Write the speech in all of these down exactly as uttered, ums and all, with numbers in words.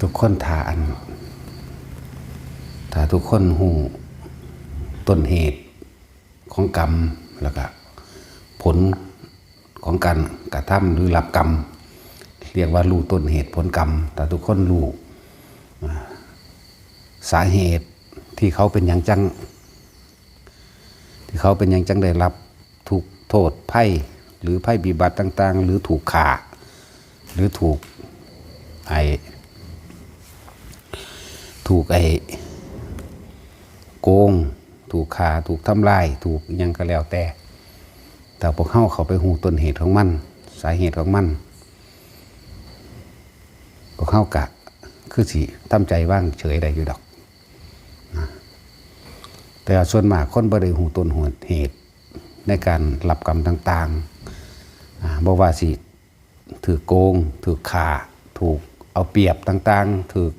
ทุกคนถ้าอัน ถ้าทุกคนฮู้ต้นเหตุของกรรม แล้วก็ผลของการกระทำหรือรับกรรม เรียกว่ารู้ต้นเหตุผลกรรม ถ้าทุกคนรู้ อ่า สาเหตุที่เขาเป็นหยังจัง ที่เขาเป็นหยังจังได้รับทุกข์โทษภัย หรือภัยพิบัติต่างๆ หรือถูกฆ่า หรือถูกไอ้ ถูกไอ้โกง ถูกฆ่า ถูกทำลาย ถูกหยังก็แล้วแต่ แต่พวกเฮาเข้าไปฮู้ต้นเหตุของมัน สาเหตุของมัน พวกเฮากะคือสิทำใจวางเฉยได้อยู่ดอกนะ แต่ส่วนมากคนบ่ได้ฮู้ต้นเหตุในการรับกรรมต่างๆ อ่า บ่ว่าสิถูกโกง ถูกฆ่า ถูกเอาเปรียบต่างๆ ถูก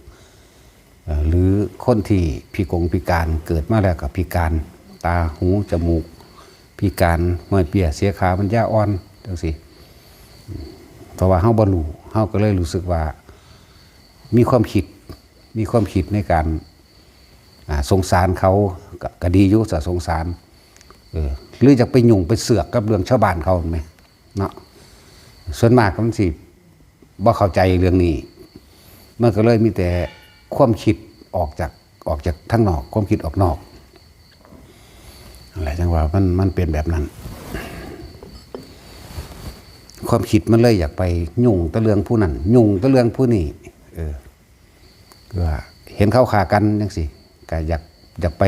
เอ่อ หรือคนที่พิกงพิการ เกิดมาแล้วก็พิการ ตา หู จมูก พิการ ห้อยเปี้ย เสียขา ปัญญาอ่อน จังซี้ เพราะว่าเฮาบ่รู้ เฮาก็เลยรู้สึกว่า มีความคิด มีความคิดในการ อ่า สงสารเขา ก็ ก็ดีอยู่ ถ้าสงสาร เออ หรืออยากไปยุ่งไปเสือกกับเรื่องชาวบ้านเขาแหม เนาะ ส่วนมากมันสิบ่เข้าใจเรื่องนี้ มันก็เลยมีแต่ความคิดออกจาก ออกจากทางนอก ความคิดออกนอก นั่นแหละ จังว่ามัน มันเป็นแบบนั้น ความคิดมันเลยอยากไปยุ่งแต่เรื่องผู้นั้น ยุ่งแต่เรื่องผู้นี้ เออ ว่าเห็นเขาฆ่ากันจังซี้ ก็อยาก อยากไป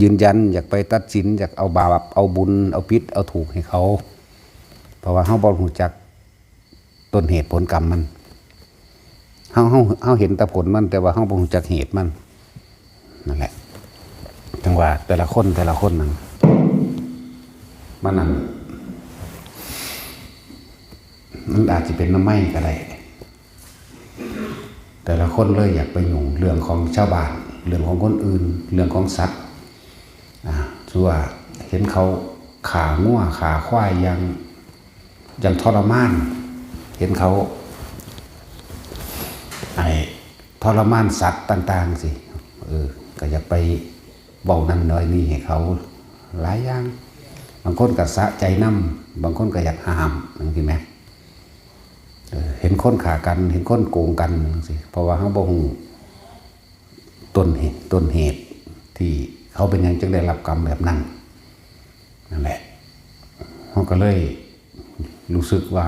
ยืนยัน อยากไปตัดสิน อยากเอาบาป เอาบุญ เอาผิด เอาถูกให้เขา เพราะว่าเฮาบ่รู้จักต้นเหตุผลกรรมมัน เฮา เฮา เฮาเห็นแต่ผลมัน แต่ว่าเฮาบ่รู้จักเหตุมัน นั่นแหละ จังว่าแต่ละคน แต่ละคนนั้น มันนั่น มันอาจสิเป็นนำไม้ก็ได้ แต่ละคนเลยอยากไปยุ่งเรื่องของชาวบ้าน เรื่องของคนอื่น เรื่องของสัตว์ อ่า คือว่าเห็นเขาฆ่างัวฆ่าควายอย่าง อย่างทรมาน เห็นเขา ไอ้ ทรมานสัตว์ต่างๆ สิ เออ ก็อยากไปเว้านั่นน้อยนี่ให้เขา หลายอย่าง บางคนก็สะใจนำ บางคนก็อยากห้าม จังซี้แหม เออ เห็นคนฆ่ากัน เห็นคนโกงกัน จังซี้ เพราะว่าเฮาบ่ฮู้ต้นเหตุ ต้นเหตุที่เขาเป็นหยังจังได้รับกรรมแบบนั้น นั่นแหละ เฮาก็เลยรู้สึกว่า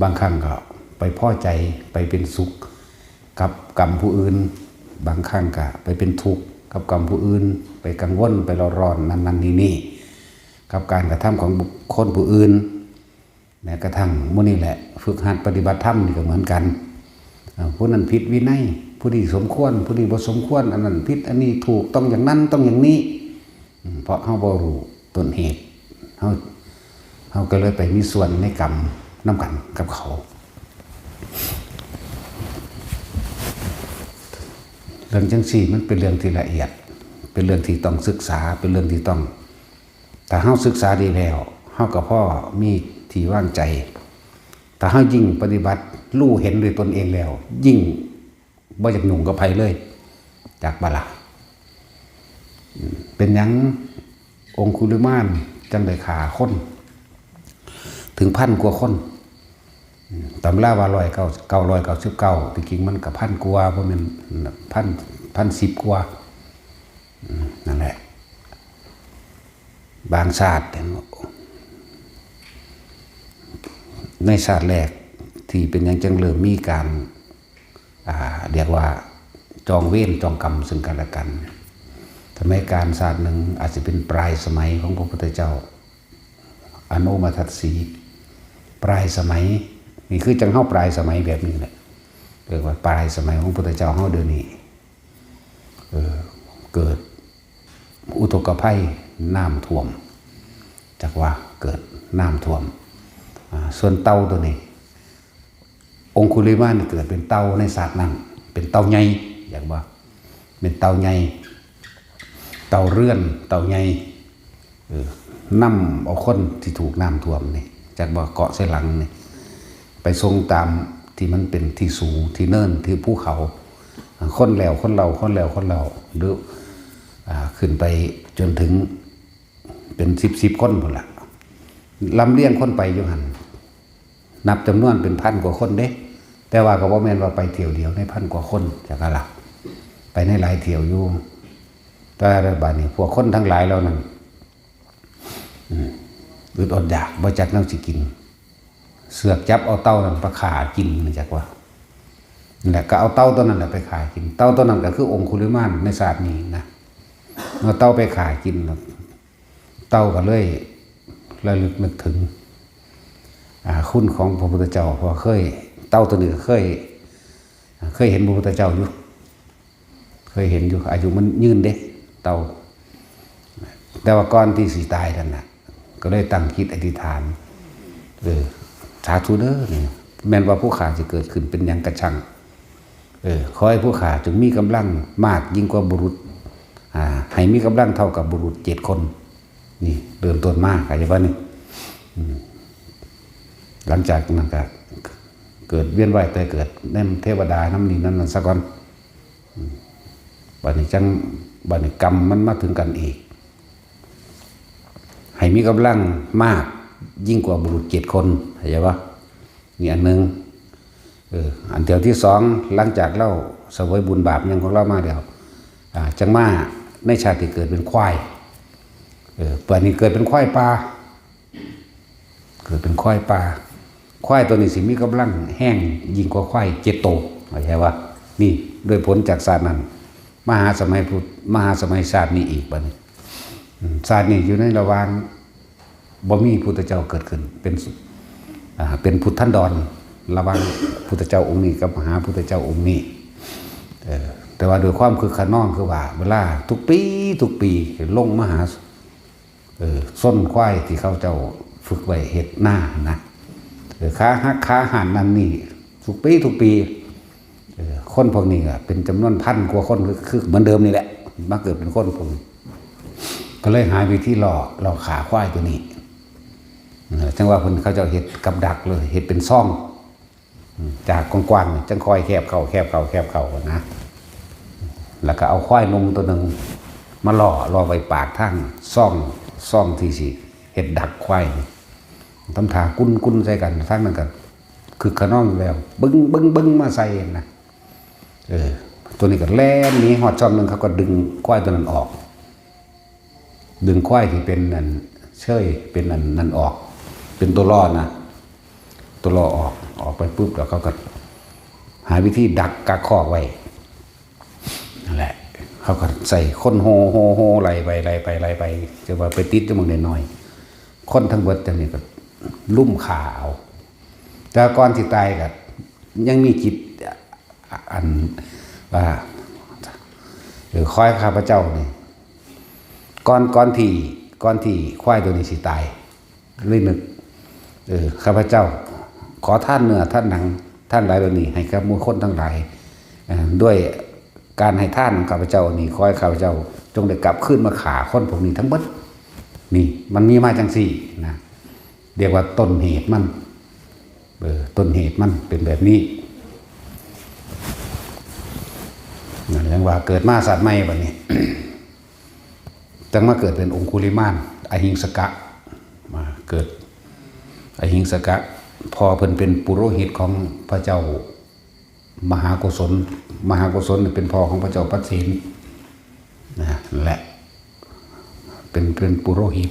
บางครั้งก็ไปพอใจ ไปเป็นสุขกับกรรมผู้อื่น บางครั้งก็ไปเป็นทุกข์กับกรรมผู้อื่น ไปกังวล ไปเร่าร้อน นั่นนั่นนี่นี่ กับการกระทำของบุคคลผู้อื่น แม้กระทั่งมื้อนี้แหละ ฝึกหัดปฏิบัติธรรมนี่ก็เหมือนกัน อ่า ผู้นั้นผิดวินัย ผู้นี้สมควร ผู้นี้บ่สมควร อันนั้นผิด อันนี้ถูก ต้องอย่างนั้น ต้องอย่างนี้ อืม เพราะเฮาบ่รู้ต้นเหตุ เฮา เฮาก็เลยไปมีส่วนในกรรมนำกันกับเขา เรื่องจังซี้มันเป็นเรื่องที่ละเอียด เป็นเรื่องที่ต้องศึกษา เป็นเรื่องที่ต้อง ถ้าเฮาศึกษาดีแล้ว เฮาก็พอมีที่วางใจ ถ้าเฮายิ่งปฏิบัติ รู้เห็นด้วยตนเองแล้ว ยิ่งบ่อยากยุ่งกับไผเลย จักบ่ล่ะ อืม เป็นหยังองคุลิมานจังได้ฆ่าคน ถึงพันกว่าคน อืม ตำราว่าร้อยเก้า เก้าร้อยเก้าสิบเก้า ที่จริงมันก็พันกว่า บ่แม่น พัน พันสิบกว่า อืม นั่นแหละ บางชาติเห็นบ่ ในชาติแรกที่เป็นหยังจังเริ่มมีการ อ่า เรียกว่าจองเวรจองกรรมซึ่งกันและกัน สมัยกาลชาติหนึ่งอาจจะเป็นปลายสมัยของพระพุทธเจ้า อโนมทัสสี ปลายสมัย นี่คือจังเฮาปลายสมัยแบบนี้แหละ เรียกว่าปลายสมัยของพระพุทธเจ้าเฮาเดี๋ยวนี้ เออ เกิดอุทกภัยน้ำท่วม จักว่าเกิดน้ำท่วม อ่า ส่วนเต่าตัวนี้ องคุลิมานนี่เกิดเป็นเต่าในชาตินั้น เป็นเต่าใหญ่ อยากว่า เป็นเต่าใหญ่ เต่าเรือน เต่าใหญ่ เออ นำเอาคนที่ถูกน้ำท่วมนี่ จักว่าเกาะใส่หลังนี่ ไปส่งตาม ที่มันเป็นที่สูง ที่เนิน ที่ภูเขา คนแล้วคนเล่า คนแล้วคนเล่า หรือ อ่า ขึ้นไปจนถึงเป็นสิบสิบคนพุ้นละ ลำเลียงคนไปอยู่หั่น นับจำนวนเป็นพันกว่าคนเด้ แต่ว่าก็บ่แม่นว่าไปเที่ยวเดียวในพันกว่าคนจักละ ไปในหลายเที่ยวอยู่ แต่บาดนี้พวกคนทั้งหลายเหล่านั้น อืม อึดอดอยาก บ่จักแนวสิกิน เสือกจับเอาเต่านั้นไปฆ่ากิน จักว่า นั่นแหละ ก็เอาเต่าตัวนั้นแหละไปฆ่ากิน เต่าตัวนั้นก็คือองคุลิมานในชาตินี้นะ เอาเต่าไปฆ่ากิน เต่าก็เลยระลึกนึกถึง อ่า คุณของพระพุทธเจ้า เพราะว่าเคย เต่าตัวนี้ก็เคย เคยเห็นพระพุทธเจ้าอยู่ เคยเห็นอยู่ อายุมันยืนเด้ เต่า แต่ว่าก่อนที่สิตายนั่นน่ะ ก็เลยตั้งจิตอธิษฐาน เออ สาธุเด้อ นี่ แม่นว่าผู้ข้าสิเกิดขึ้นเป็นหยังกะช่าง เออ ขอให้ผู้ข้าจงมีกำลังมากยิ่งกว่าบุรุษ อ่า ให้มีกำลังเท่ากับบุรุษเจ็ดคน นี่ เริ่มต้นมา เข้าใจบ่นี่ อืม หลังจากนั้นก็เกิดเวียนว่ายตายเกิดนำเทวดานำนี่นำนั่นซะก่อน อืม บาดนี้จั่ง บาดนี้กรรมมันมาถึงกันอีก ให้มีกำลังมากยิ่งกว่าบุรุษเจ็ดคน เข้าใจบ่ นี่อันหนึ่ง เออ อันเดียวที่สอง หลังจากลาวเสวยบุญบาปหยังของลาวมาแล้ว อ่า จั่งมาในชาติที่เกิดเป็นควาย เออ บาดนี้เกิดเป็นควายป่า เกิดเป็นควายป่า ควายตัวนี้สิมีกำลังแฮงยิ่งกว่าควายเจ็ดโต เข้าใจบ่ นี่ ด้วยผลจากชาตินั้น มาหาสมัยพุทธ มาหาสมัยชาตินี้อีกบาดนี้ อืม ชาตินี้อยู่ในระหว่าง บ่มีพุทธเจ้าเกิดขึ้น เป็น อ่า เป็นพุทธันดร ระหว่างพุทธเจ้าองค์นี้กับมหาพุทธเจ้าองค์นี้ เออ แต่ว่าด้วยความคึกคะนองคือว่า เวลาทุกปี ทุกปี ลงมาหา เออ ส้นควายที่เขาเจ้าฝึกไว้เฮ็ดนานะ เออ ขาหักขาหันนั่นนี่ ทุกปี ทุกปี เออ คนพวกนี้ก็เป็นจำนวนพันกว่าคน คือ คือเหมือนเดิมนี่แหละ มาเกิดเป็นคนพวกนี้ ก็เลยหาวิธีล่อ ล่อฆ่าควายตัวนี้ เออ จั่งว่าเพิ่นเขาเจ้าเฮ็ดกับดักเลย เฮ็ดเป็นซอง อืม จากกว้างๆ จั่งค่อยแคบเข้า แคบเข้า แคบเข้านะ แล้วก็เอาควายหนุ่มตัวหนึ่งมาล่อ ล่อไว้ปากทางซอง ซองที่สิเฮ็ดดักควายนี่ ทำท่ากุนๆ ใส่กัน ทางนั้นก็คึกคะนองอยู่แล้ว บึ้ง บึ้ง บึ้ง มาใส่นะ เออ ตัวนี้ก็แล่นหนีฮอดซองหนึ่ง เขาก็ดึงควายตัวนั้นออก ดึงควายที่เป็นอันเชย เป็นอันนั้นออก เป็นตัวล่อนะ ตัวล่อออก ออกไปปุ๊บแล้วเขาก็หาวิธีดักกักคอกไว้ นั่นแหละ เขาก็ใส่คนโฮ โฮ โฮ ไล่ไป ไล่ไป ไล่ไป จนว่าไปติดอยู่หม่องน้อยๆ คนทั้งเบิดจั่งนี้ก็ลุมฆ่าเอา แต่ก่อนสิตายก็ยังมีจิต อันว่า เออ ขอให้ข้าพเจ้านี่ ก่อน ก่อนที่ ก่อนที่ควายตัวนี้สิตาย เลยนึก เออ ข้าพเจ้า ขอทานเนื้อ ทานหนัง ทานหลายเหล่านี้ ให้กับหมู่คนทั้งหลาย เอ่อ ด้วยการให้ทานของข้าพเจ้านี้ ขอให้ข้าพเจ้าจงได้กลับคืนมาฆ่าคนพวกนี้ทั้งเบิด นี่ มันมีมาจั่งซี้นะ เรียกว่าต้นเหตุมัน เออ ต้นเหตุมันเป็นแบบนี้ นั่นเรียกว่าเกิดมาชาติใหม่บัดนี้ จั่งมาเกิดเป็นองคุลิมาน อหิงสกะ มาเกิดอหิงสกะ พ่อเพิ่นเป็นปุโรหิตของพระเจ้ามหาโกศล มหาโกศลนี่เป็นพ่อของพระเจ้าปัตเสน นะ และเป็น เป็นปุโรหิต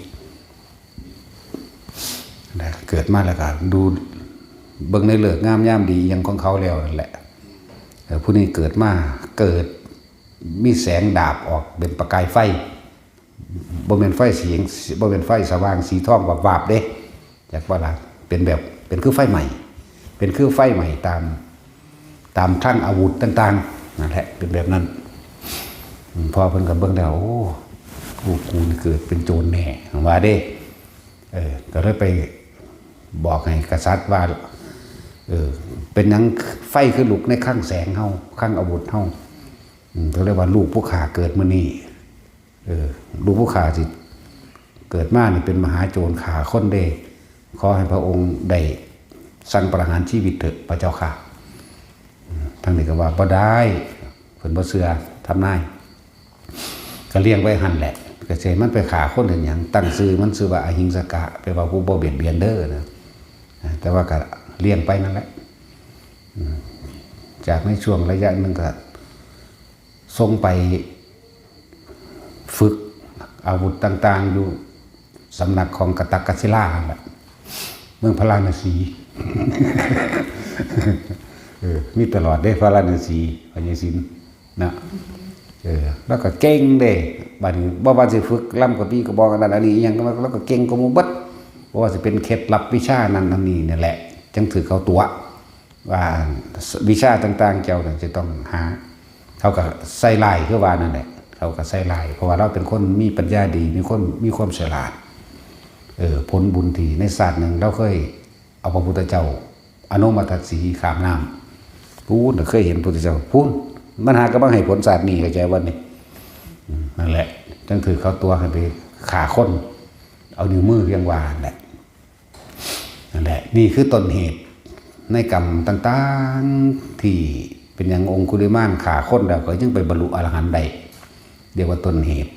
นะ เกิดมาแล้วก็ดูเบิ่งในฤกษ์งามยามดีอหย่างของเขาแล้วนั่นแหละ เออ ผู้นี้เกิดมา เกิดมีแสงดาบออกเป็นประกายไฟ บ่แม่นไฟสี บ่แม่นไฟสว่างสีทองวาบๆ เด้ จักว่าล่ะ เป็นแบบ เป็นคือไฟใหม่ เป็นคือไฟใหม่ตาม ตามคลังอาวุธต่างๆ นั่นแหละ เป็นแบบนั้น อืม พ่อเพิ่นก็เบิ่งแล้ว โอ้ ลูกกูนี่เกิดเป็นโจรแน่ ว่าเด้ เออ ก็เลยไปบอกให้กษัตริย์ว่า เออ เป็นหยังไฟคือลุกในคลังแสงเฮา คลังอาวุธเฮา อืม ก็เลยว่าลูกผู้ข้าเกิดมื้อนี้ เออ ลูกผู้ข้าสิเกิดมานี่เป็นมหาโจรฆ่าคนเด้ ขอให้พระองค์ได้สั่งประหารชีวิตเถอะพระเจ้าค่ะ อันนี้ก็ว่าบ่ได้ เพิ่นบ่เชื่อทำนาย ก็เลี้ยงไว้หั่นแหละ ก็สิให้มันไปฆ่าคนเฮ็ดหยัง ตั้งชื่อมันชื่อว่าอหิงสกะ แปลว่าผู้บ่เบียดเบียนเด้อนะ แต่ว่าก็เลี้ยงไปนั่นแหละ จากในช่วงระยะหนึ่งก็ส่งไปฝึกอาวุธต่างๆ อยู่สำนักของกะตักกศิลาหั่นแหละ เมืองพาราณสี เออ มีตลอดเด้ พาราณสี พญาศิลป์นะ เออ แล้วก็เก่งเด้ บัดนี้บ่ว่าสิฝึกลำกระบี่กระบองอันนั้นอันนี้อิหยัง แล้วก็เก่งกว่าหมู่เบิด บ่ว่าสิเป็นเคล็ดลับวิชานั้นอันนี้นี่แหละ จังถือเขาตั๋ว ว่าวิชาต่างๆ เจ้าน่ะจะต้องหา เขาก็ใส่ร้ายคือว่านั่นแหละ เขาก็ใส่ร้าย เพราะว่าเราเป็นคนมีปัญญาดี มีคนมีความฉลาด เออ ผลบุญที่ในชาติหนึ่งเราเคยเอาพระพุทธเจ้า อนุมัติสีข้ามน้ำ พู้นน่ะเคยเห็นพุทธเจ้า พู้น มันหากำลังให้ผลชาตินี้ เข้าใจว่านี่ อืม นั่นแหละ จังถือเขาตั๋วให้ไปฆ่าคน เอานิ้วมือเพียงว่านั่นแหละ นั่นแหละ นี่คือต้นเหตุ ในกรรมต่างๆ ที่เป็นอย่างองคุลิมานฆ่าคนแล้วก็ยังไปบรรลุอรหันต์ได้ เรียกว่าต้นเหตุ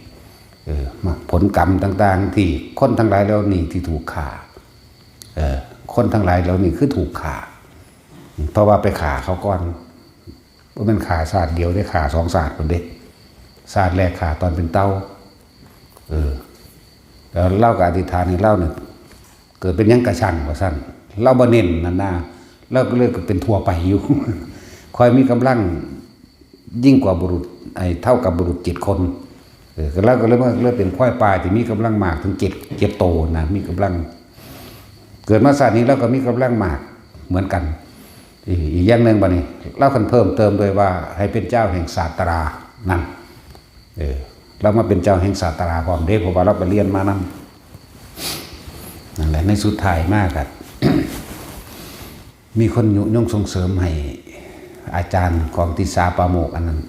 เออ มาผลกรรมต่างๆ ที่คนทั้งหลายเหล่านี้ที่ถูกฆ่า เออ คนทั้งหลายเหล่านี้คือถูกฆ่า เพราะว่าไปฆ่าเขาก่อน บ่แม่นฆ่าชาติเดียวเด้ ฆ่าสองชาติพุ้นเด้ ชาติแรกฆ่าตอนเป็นเต่า เออ แล้วลาวก็อธิษฐานให้ลาวเนี่ย เกิดเป็นหยังกะช่างว่าซั่น ลาวบ่เน้นนั่นนะ ลาวก็เลยเป็นทั่วไปอยู่ ค่อยมีกำลังยิ่งกว่าบุรุษ ไอ้ เท่ากับบุรุษเจ็ดคน เออ ก็ลาวก็เลยว่า เลยเป็นควายป่าที่มีกำลังมากถึงเจ็ด เจ็ดโตนะ มีกำลัง เกิดมาชาตินี้ลาวก็มีกำลังมากเหมือนกัน อีก อีกอย่างหนึ่งบัดนี้ ลาวคันเพิ่มเติมโดยว่าให้เป็นเจ้าแห่งศาสตรา นั่น เออ ลาวมาเป็นเจ้าแห่งศาสตราพร้อมเด้ เพราะว่าลาวไปเรียนมานำ นั่นแหละ ในสุดท้ายมากอะ มีคนยุยงส่งเสริมให้อาจารย์ของติสาปาโมกข์อันนั้น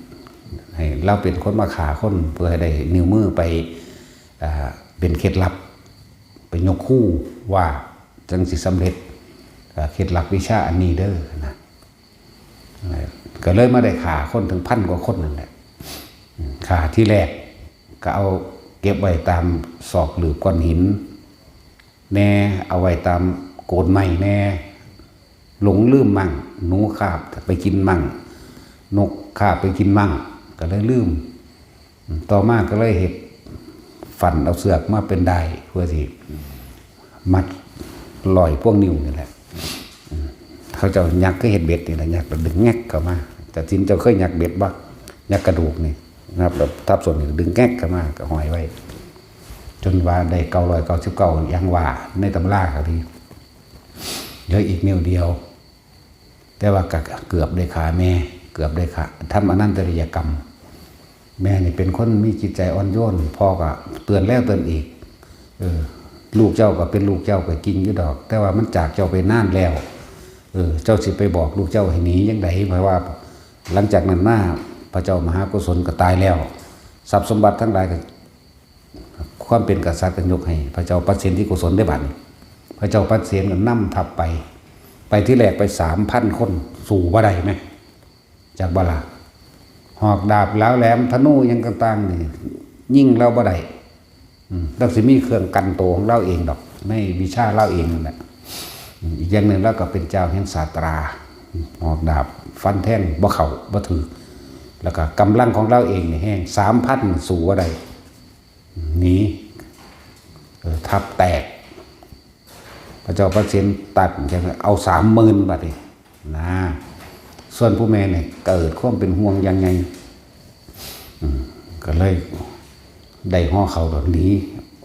ให้ลาวเป็นคนมาฆ่าคนเพื่อให้ได้นิ้วมือไป อ่า เป็นเคล็ดลับ ไปยกฮู้ว่าจังสิสำเร็จ อ่า เคล็ดลับวิชาอันนี้เด้อนะ ก็เลยมาได้ฆ่าคนถึงพันกว่าคนนั่นแหละ ฆ่าที่แรกก็เอาเก็บไว้ตามซอกหลืบก้อนหินแน่ เอาไว้ตามโคนไม้แน่ หลงลืมมั่ง หนูคาบไปกินมั่ง นกคาบไปกินมั่ง ก็เลยลืม ต่อมาก็เลยเฮ็ด ฟันเอาเสือกมาเป็นด้ายเพื่อสิมัดร้อยพวงนิ้วนี่แหละ เขาเจ้ายักคือเฮ็ดเบ็ดนี่แหละ ยักแล้วดึงแงกเข้ามา แต่สินเจ้าเคยยักเบ็ดบ่ ยักกระดูกนี่นะครับ แบบทับส่วนนี่ดึงแงกเข้ามาก็ห้อยไว้ จนว่าได้เก้าร้อยเก้าสิบเก้า อย่างว่าในตำราก็ดี เหลืออีกนิ้วเดียว แต่ว่าก็เกือบได้ฆ่าแม่ เกือบได้ฆ่า ทำอนันตริยกรรม แม่นี่เป็นคนมีจิตใจอ่อนโยน พ่อก็เตือนแล้วเตือนอีก เออ ลูกเจ้าก็เป็นลูกเจ้าก็จริงอยู่ดอก แต่ว่ามันจากเจ้าไปนานแล้ว เออ เจ้าสิไปบอกลูกเจ้าให้หนีจั่งใด เพราะว่าหลังจากนั้นมาพระเจ้ามหาโกศลก็ตายแล้ว ทรัพย์สมบัติทั้งหลายก็ ความเป็นกษัตริย์ก็ยกให้พระเจ้าปัดเสนที่โกศลได้บัดนี้ พระเจ้าปัดเสนก็นำทัพไป ไปที่แรกไปสามพันคน สู้บ่ได้ไหม จักบ่ล่ะ หอกดาบเหลาแหลมธนูหยังต่างๆนี่ ยิงลาวบ่ได้ อืม ลาวสิมีเครื่องกันโตของลาวเองดอก ในวิชาลาวเองนั่นแหละ อืม อีกอย่างหนึ่งลาวก็เป็นเจ้าแห่งศาสตรา หอกดาบฟันแทงบ่เข้าบ่ถืก แล้วก็กำลังของลาวเองนี่แฮง สามพัน สู้บ่ได้ หนี เออ ทัพแตก พระเจ้าปัดเสนตัดจั่งเอาสามหมื่นบัดนี้นะ ส่วนผู้แม่เนี่ยเกิดความเป็นห่วงอย่างใหญ่ อืม ก็เลยได้ห่อข้าวหนี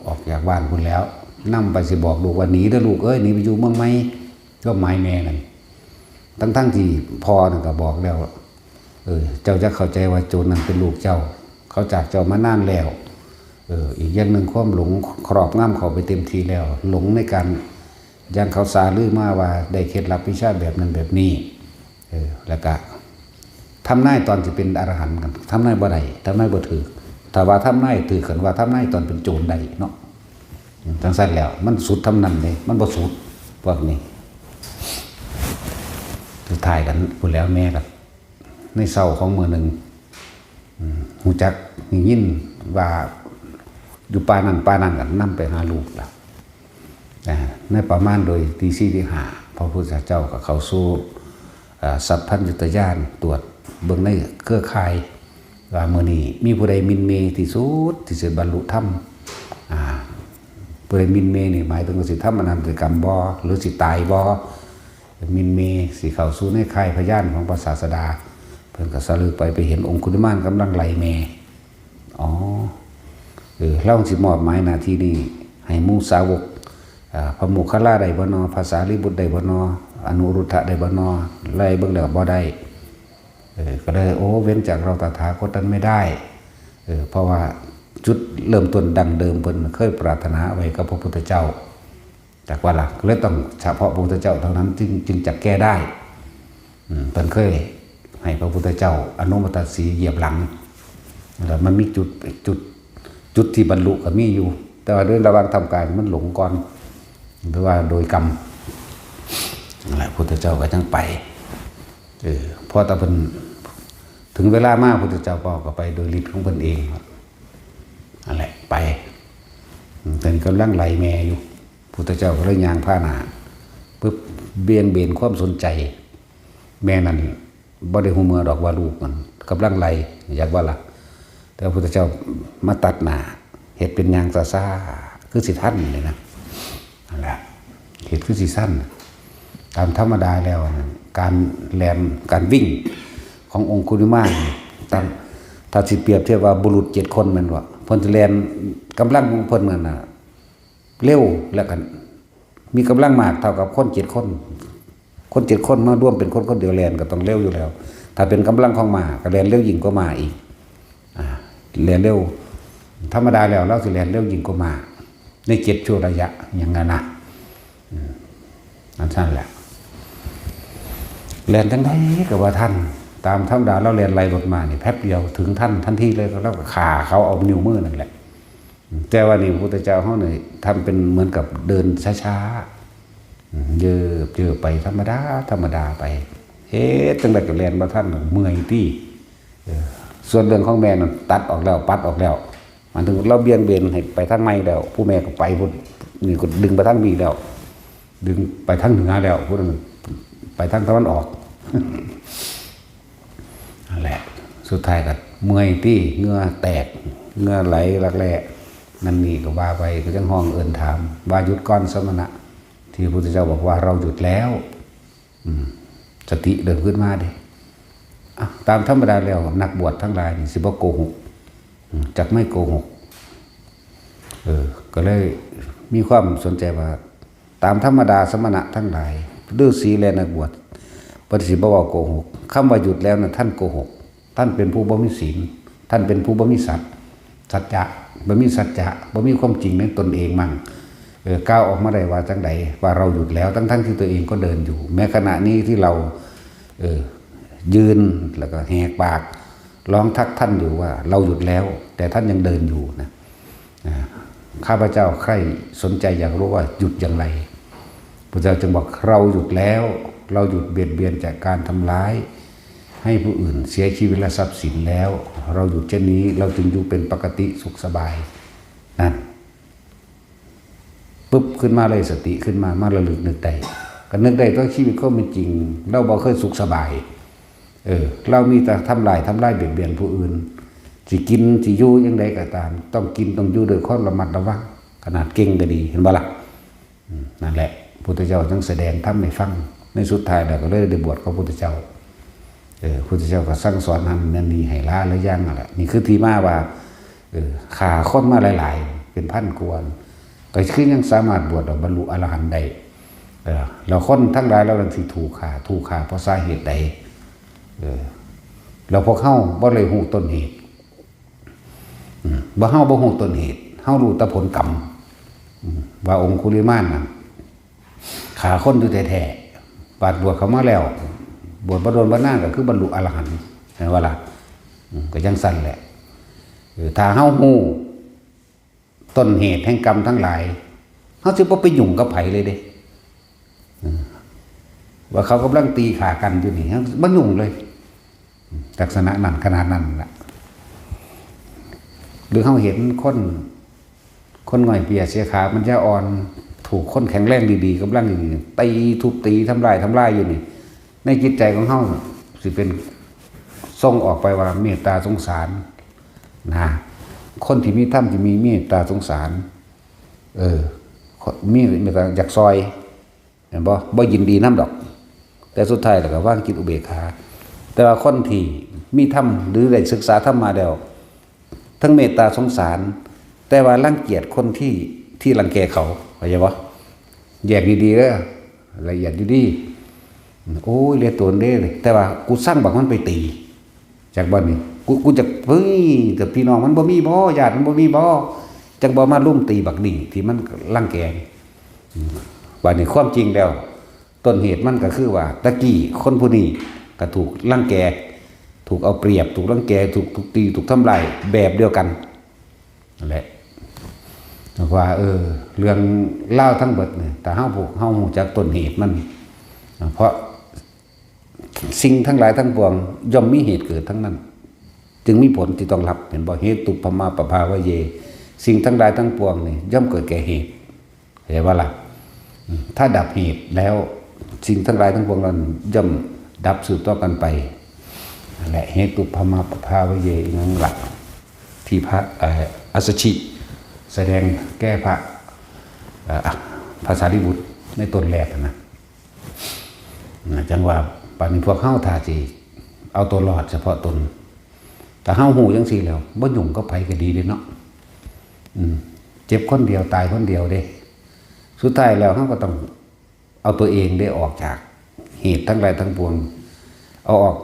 ออกจากบ้านพุ้นแล้ว นำไปสิบอกลูกว่า "หนีเด้อลูกเอ้ย หนีไปอยู่เมืองใหม่" ความหมายแม่นั่น ทั้งๆที่พ่อนั่นก็บอกแล้ว เออ เจ้าจะเข้าใจว่าโจรนั่นเป็นลูกเจ้า เขาจากเจ้ามานานแล้ว เออ อีกอย่างหนึ่งความหลงครอบงำเขาไปเต็มที่แล้ว หลงในการ อย่างเขาสาลือมาว่าได้เคล็ดลับวิชาแบบนั้นแบบนี้ เออ แล้วก็ทำนายตอนสิเป็นอรหันต์กัน ทำนายบ่ได้ ทำนายบ่ถืก ถ้าว่าทำนายถืก คันว่าทำนายตอนเป็นโจรได้เนาะ จั่งซั้นแล้ว มันสุดทำนำเด้ มันบ่สุด พวกนี้ สุดท้ายกันพู้นแล้ว แม่ก็ ในเช้าของมื้อหนึ่ง อืม ฮู้จัก ได้ยินว่าอยู่ป่านั้นป่านั้นก็นำไปหาลูกแล้ว อ่า ในประมาณโดยตีสี่ตีห้า พระพุทธเจ้าก็เข้าสู่ อ่า สัพพัญญุตญาณ ตรวจเบิ่งในเครือข่าย ว่ามื้อนี้มีผู้ใดหมิ่นเหม่ที่สุดที่สิบรรลุธรรม อ่า ผู้ใดหมิ่นเหม่นี่หมายถึงว่าสิทำอนันตกรรมบ่ หรือสิตายบ่ หมิ่นเหม่ สิเข้าสู่ในข่ายพยานของพระศาสดา เพิ่นก็สะลึกไป ไปเห็นองคุลิมานกำลังไล่แม่ อ๋อ เออ ลาวสิมอบหมายหน้าที่นี้ให้หมู่สาวก อ่า พระโมคคัลลาได้บ่นอ พระสารีบุตรได้บ่นอ อนุรุทธะได้บ่นอ ไล่เบิ่งแล้วบ่ได้ เออ ก็เลย โอ้ เว้นจากเราตถาคตนั้นไม่ได้ เออ เพราะว่าจุดเริ่มต้นดั้งเดิมเพิ่นเคยปรารถนาไว้กับพระพุทธเจ้า จากว่าล่ะ ก็เลยต้องเฉพาะพระพุทธเจ้าเท่านั้นจึง จึงจะแก้ได้ อืม เพิ่นเคยให้พระพุทธเจ้าอนุมัติสีเหยียบหลัง แล้วมันมีจุด จุด จุดที่บรรลุก็มีอยู่ แต่ว่าโดยระหว่างทำกายมันหลงก่อน หรือว่าโดยกรรม นั่นแหละ พุทธเจ้าก็จังไป เออ พอแต่เพิ่นถึงเวลามา พุทธเจ้าก็ไปโดยฤทธิ์ของเพิ่นเอง นั่นแหละ ไป อืม ตอนนี้กำลังไล่แม่อยู่ พุทธเจ้าก็เลยย่างผ่านหน้า ปึ๊บ เบี่ยงเบนความสนใจ แม่นั่นบ่ได้ฮู้เมือดอกว่าลูกมันกำลังไล่ อยากว่าล่ะ แต่พระพุทธเจ้ามาตัดหน้า เฮ็ดเป็นย่างช้าๆ คือสิทันนี่นะ นั่นแหละ เฮ็ดคือสิทัน ตามธรรมดาแล้วนะ การแล่น การวิ่งขององคุลิมานนี่ ตาม ถ้าสิเปรียบเทียบว่าบุรุษเจ็ดคนแม่นบ่ เพิ่นสิแล่น กำลังของเพิ่นนั่นน่ะ เร็ว แล้วก็มีกำลังมากเท่ากับคนเจ็ดคน คนเจ็ดคนมารวมเป็นคนคนเดียวแล่นก็ต้องเร็วอยู่แล้ว ถ้าเป็นกำลังของม้าก็แล่นเร็วยิ่งกว่าม้าอีก อ่า แล่นเร็ว ธรรมดาแล้วลาวสิแล่นเร็วยิ่งกว่าม้า ในเจ็ดชั่วระยะ อย่างนั้นนะ อืม อันนั้นแหละ แล่นจั่งใดก็บ่ทัน ตามธรรมดาลาวแล่นไล่รถม้านี่แป๊บเดียวถึงทันทันทีเลย ลาวก็ฆ่าเขาเอานิ้วมือนั่นแหละ แต่ว่านี่พระพุทธเจ้าเฮานี่ทำเป็นเหมือนกับเดินช้าๆ อืม เยิบเยิบไปธรรมดา ธรรมดาไป เฮ็ดจั่งใดก็แล่นบ่ทัน เมื่อยติ เออ ส่วนเรื่องของแม่นั่นตัดออกแล้ว ปัดออกแล้ว หมายถึงลาวเบี่ยงเบนให้ไปทางใหม่แล้ว ผู้แม่ก็ไปพุ้น นี่ก็ดึงไปทางนี้แล้ว ดึงไปทางเหนือแล้ว พุ้นไปทางตะวันออก นั่นแหละ สุดท้ายก็เมื่อยติ เหงื่อแตก เหงื่อไหลลักแล่นั่นนี่ก็ว่าไป ก็จั่งฮ้องเอิ้นถาม ว่าหยุดก่อนสมณะ ที่พระพุทธเจ้าบอกว่าเราหยุดแล้ว อืม สติเริ่มขึ้นมาเด้ อ่ะ ตามธรรมดาแล้วนักบวชทั้งหลายนี่สิบ่โกหก อืม จักไม่โกหก เออ ก็เลยมีความสนใจว่า ตามธรรมดาสมณะทั้งหลาย ฤาษีและนักบวช เพิ่นสิบ่เว้าโกหก คำว่าหยุดแล้วนะ ท่านโกหก ท่านเป็นผู้บ่มีศีล ท่านเป็นผู้บ่มีสัจ สัจจะ บ่มีสัจจะ บ่มีความจริงในตนเองมั่ง เออ กล่าวออกมาได้ว่าจั่งใด ว่าเราหยุดแล้ว ทั้งๆที่ตัวเองก็เดินอยู่ แม้ขณะนี้ที่เรา เออ ยืน แล้วก็แหกปาก ร้องทักท่านอยู่ว่าเราหยุดแล้ว แต่ท่านยังเดินอยู่นะ อ่า ข้าพเจ้าใคร่สนใจอยากรู้ว่าหยุดอย่างไร พระเจ้าจึงบอก เราหยุดแล้ว เราหยุดเบียดเบียนจากการทำร้าย ให้ผู้อื่นเสียชีวิตและทรัพย์สินแล้ว เราหยุดเช่นนี้ เราจึงอยู่เป็นปกติสุขสบาย นั่น ปึ๊บ ขึ้นมาเลย สติขึ้นมา มาระลึกนึกได้ ก็นึกได้ตัวชีวิตความเป็นจริง เราบ่เคยสุขสบาย เออ เรามีแต่ทำลาย ทำลายเบียดเบียนผู้อื่น สิกิน สิอยู่อย่างใดก็ตาม ต้องกิน ต้องอยู่ด้วยความระมัดระวัง ขนาดเก่งก็ดี เห็นบ่ล่ะ อืม นั่นแหละ พุทธเจ้าจึงแสดงธรรมให้ฟัง ในสุดท้ายแล้วก็เลยได้บวชกับพุทธเจ้า เออ พุทธเจ้าก็สั่งสอนนั่นนั่นนี่ให้ละหลายอย่างนั่นแหละ นี่คือที่มาว่า เออ ฆ่าคนมาหลายๆ เป็นพันกว่า ก็คือยังสามารถบวชแล้วบรรลุอรหันต์ได้ เออ แล้วคนทั้งหลายเหล่านั้นที่ถูกฆ่า ถูกฆ่าเพราะสาเหตุใด เออ แล้วพวกเฮาบ่ได้ฮู้ต้นเหตุ อืม บ่ เฮาบ่ฮู้ต้นเหตุ เฮารู้แต่ผลกรรม อืม ว่าองคุลิมานน่ะฆ่าคนอยู่แท้ๆ บาดบวชเข้ามาแล้ว บวชบ่โดนบ่นานก็คือบรรลุอรหันต์ เห็นบ่ล่ะ อืม ก็จั่งซั่นแหละ เออ ถ้าเฮาฮู้ต้นเหตุแห่งกรรมทั้งหลาย เฮาสิบ่ไปยุ่งกับไผเลยเด้ อืม ว่าเขากำลังตีฆ่ากันอยู่นี่ เฮาบ่ยุ่งเลย ลักษณะนั้นขนาดนั้นล่ะ หรือเฮาเห็นคน คนง่อยเปียเสียขาปัญญาอ่อน ถูกคนแข็งแรงดีๆ กำลังดีๆ ตีทุบตีทำลายทำลายอยู่นี่ ในจิตใจของเฮาสิเป็นส่งออกไปว่าเมตตาสงสารนะ คนที่มีธรรมที่มีเมตตาสงสาร เออ มีเมตตาอยากซอย แม่นบ่ บ่ยินดีนำดอก แต่สุดท้ายแล้วก็วางจิตอุเบกขา แต่ว่าคนที่มีธรรมหรือได้ศึกษาธรรมมาแล้ว ทั้งเมตตาสงสาร แต่ว่ารังเกียจคนที่ ที่รังแกเขา เข้าใจบ่ แยกดีๆเด้อ ละเอียดดีๆ โอ้ย เหลือตนเด้ แต่ว่ากูซังบักมันไปตี จักบ่นี่ กู กูจัก เฮ้ย แต่พี่น้องมันบ่มีบ่ ญาติมันบ่มีบ่ จักบ่มาลุมตีบักนี่ที่มันรังแก อืม บัดนี้ความจริงแล้ว ต้นเหตุมันก็คือว่า ตะกี้คนผู้นี้ก็ถูกรังแก ถูกเอาเปรียบ ถูกรังแก ถูกทุบตี ถูกทำลายแบบเดียวกันนั่นแหละ ว่า เออ เรื่องราวทั้งเบิดเนี่ย ถ้าเฮา พวกเฮารู้จักต้นเหตุมัน เพราะสิ่งทั้งหลายทั้งปวงย่อมมีเหตุเกิดทั้งนั้น จึงมีผลที่ต้องรับ เห็นบ่ เหตุปะมาปะภาวะเย สิ่งทั้งหลายทั้งปวงนี่ย่อมเกิดแก่เหตุ เข้าใจบ่ล่ะ อืม ถ้าดับเหตุแล้ว สิ่งทั้งหลายทั้งปวงนั้นย่อมดับสืบต่อกันไป นั่นแหละ เหตุปะมาปะภาวะเย อีหยังล่ะ ที่พระ เอ่อ อัสสชิ แสดงแก่พระ เอ่อ พระสารีบุตรในตนแรกนะ นะ จังว่า บัดนี้พวกเฮาถ้าสิเอาตัวรอดเฉพาะตน ถ้าเฮารู้จังซี่แล้ว บ่ยุ่งกับไผก็ดีเด้เนาะ อืม เจ็บคนเดียวตายคนเดียวเด้ สุดท้ายแล้วเฮาก็ต้องเอาตัวเองได้ออกจากเหตุทั้งหลายทั้งปวง เอาออก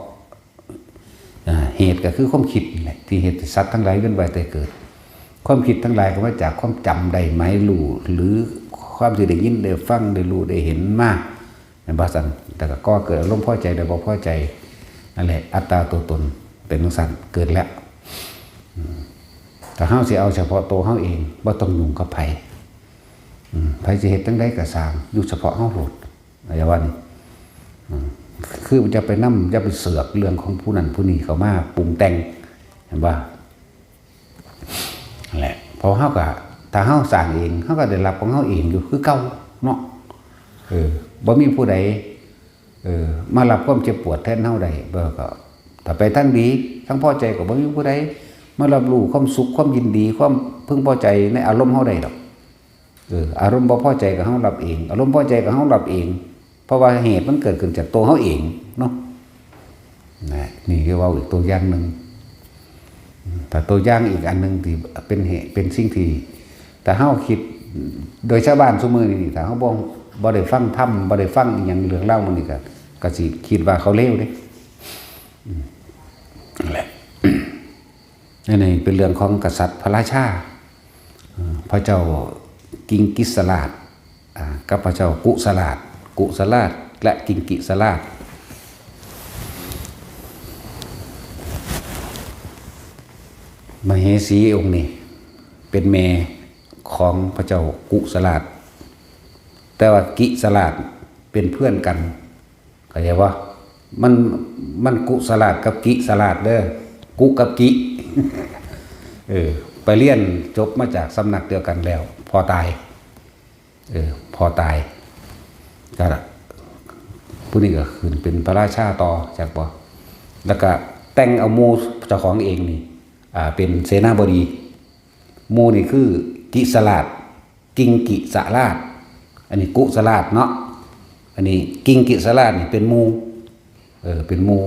อ่า เหตุก็คือความคิดนี่แหละ ที่เฮ็ดให้สัตว์ทั้งหลายเวียนว่ายตายเกิด ความคิดทั้งหลายก็มาจากความจำได้หมายรู้ หรือความที่ได้ยินได้ฟังได้รู้ได้เห็นมา แม่นบ่ซั่น แต่ก็ก่อเกิดอารมณ์พอใจและบ่พอใจ นั่นแหละ อัตตาตัวตนเป็นจังซั่น เกิดแล้ว อืม ถ้าเฮาสิเอาเฉพาะตัวเฮาเอง บ่ต้องยุ่งกับไผ อืม ไผสิเฮ็ดจั่งใดก็ซ่าง อยู่เฉพาะเฮาโลด อย่าว่านี่ อืม คืออย่าไปนำ อย่าไปเสือกเรื่องของผู้นั้นผู้นี้เข้ามาปรุงแต่ง เห็นบ่ นั่นแหละ เพราะเฮาก็ ถ้าเฮาสร้างเอง เฮาก็ได้รับของเฮาเองอยู่คือเก่าเนาะ เออ บ่มีผู้ใด เออ มารับความเจ็บปวดแทนเฮาได้ บ่ก็ ถ้าไปทางดี ทางพอใจก็บ่มีผู้ใด มารับรู้ความสุข ความยินดี ความพึงพอใจในอารมณ์เฮาได้ดอก เออ อารมณ์บ่พอใจก็เฮารับเอง อารมณ์พอใจก็เฮารับเอง เพราะว่าเหตุมันเกิดขึ้นจากตัวเฮาเองเนาะ นะ นี่คือเว้าอีกตัวอย่างหนึ่ง ถ้าตัวอย่างอีกอันหนึ่งที่เป็นเหตุ เป็นสิ่งที่ ถ้าเฮาคิด โดยชาวบ้านซุมื้อนี้ ถ้าเฮาบ่ บ่ได้ฟังธรรม บ่ได้ฟังอิหยังเรื่องราวหมู่นี้ก็ ก็สิคิดว่าเขาเลวเด้ อืม นั่นแหละ อันนี้เป็นเรื่องของกษัตริย์พระราชา เอ่อ พระเจ้ากิงกิสลาด อ่า กับพระเจ้ากุสลาด กุสลาดและกิงกิสลาด มเหสีองค์นี้เป็นแม่ของพระเจ้ากุสลาด แต่ว่ากิสลาดเป็นเพื่อนกัน เข้าใจบ่ มัน มันกุสลาดกับกิสลาดเด้อ กุกับกิ เออ ไปเรียนจบมาจากสำนักเดียวกันแล้ว พ่อตาย เออ พ่อตาย ก็ ผู้นี้ก็ขึ้นเป็นพระราชาต่อ จักบ่ แล้วก็แต่งเอาหมู่เจ้าของเองนี่ อ่า เป็นเสนาบดี หมู่นี่คือกิสลาด กิงกิสลาด อันนี้กุสลาดเนาะ อันนี้กิงกิสลาดนี่เป็นหมู่ เออ เป็นหมู่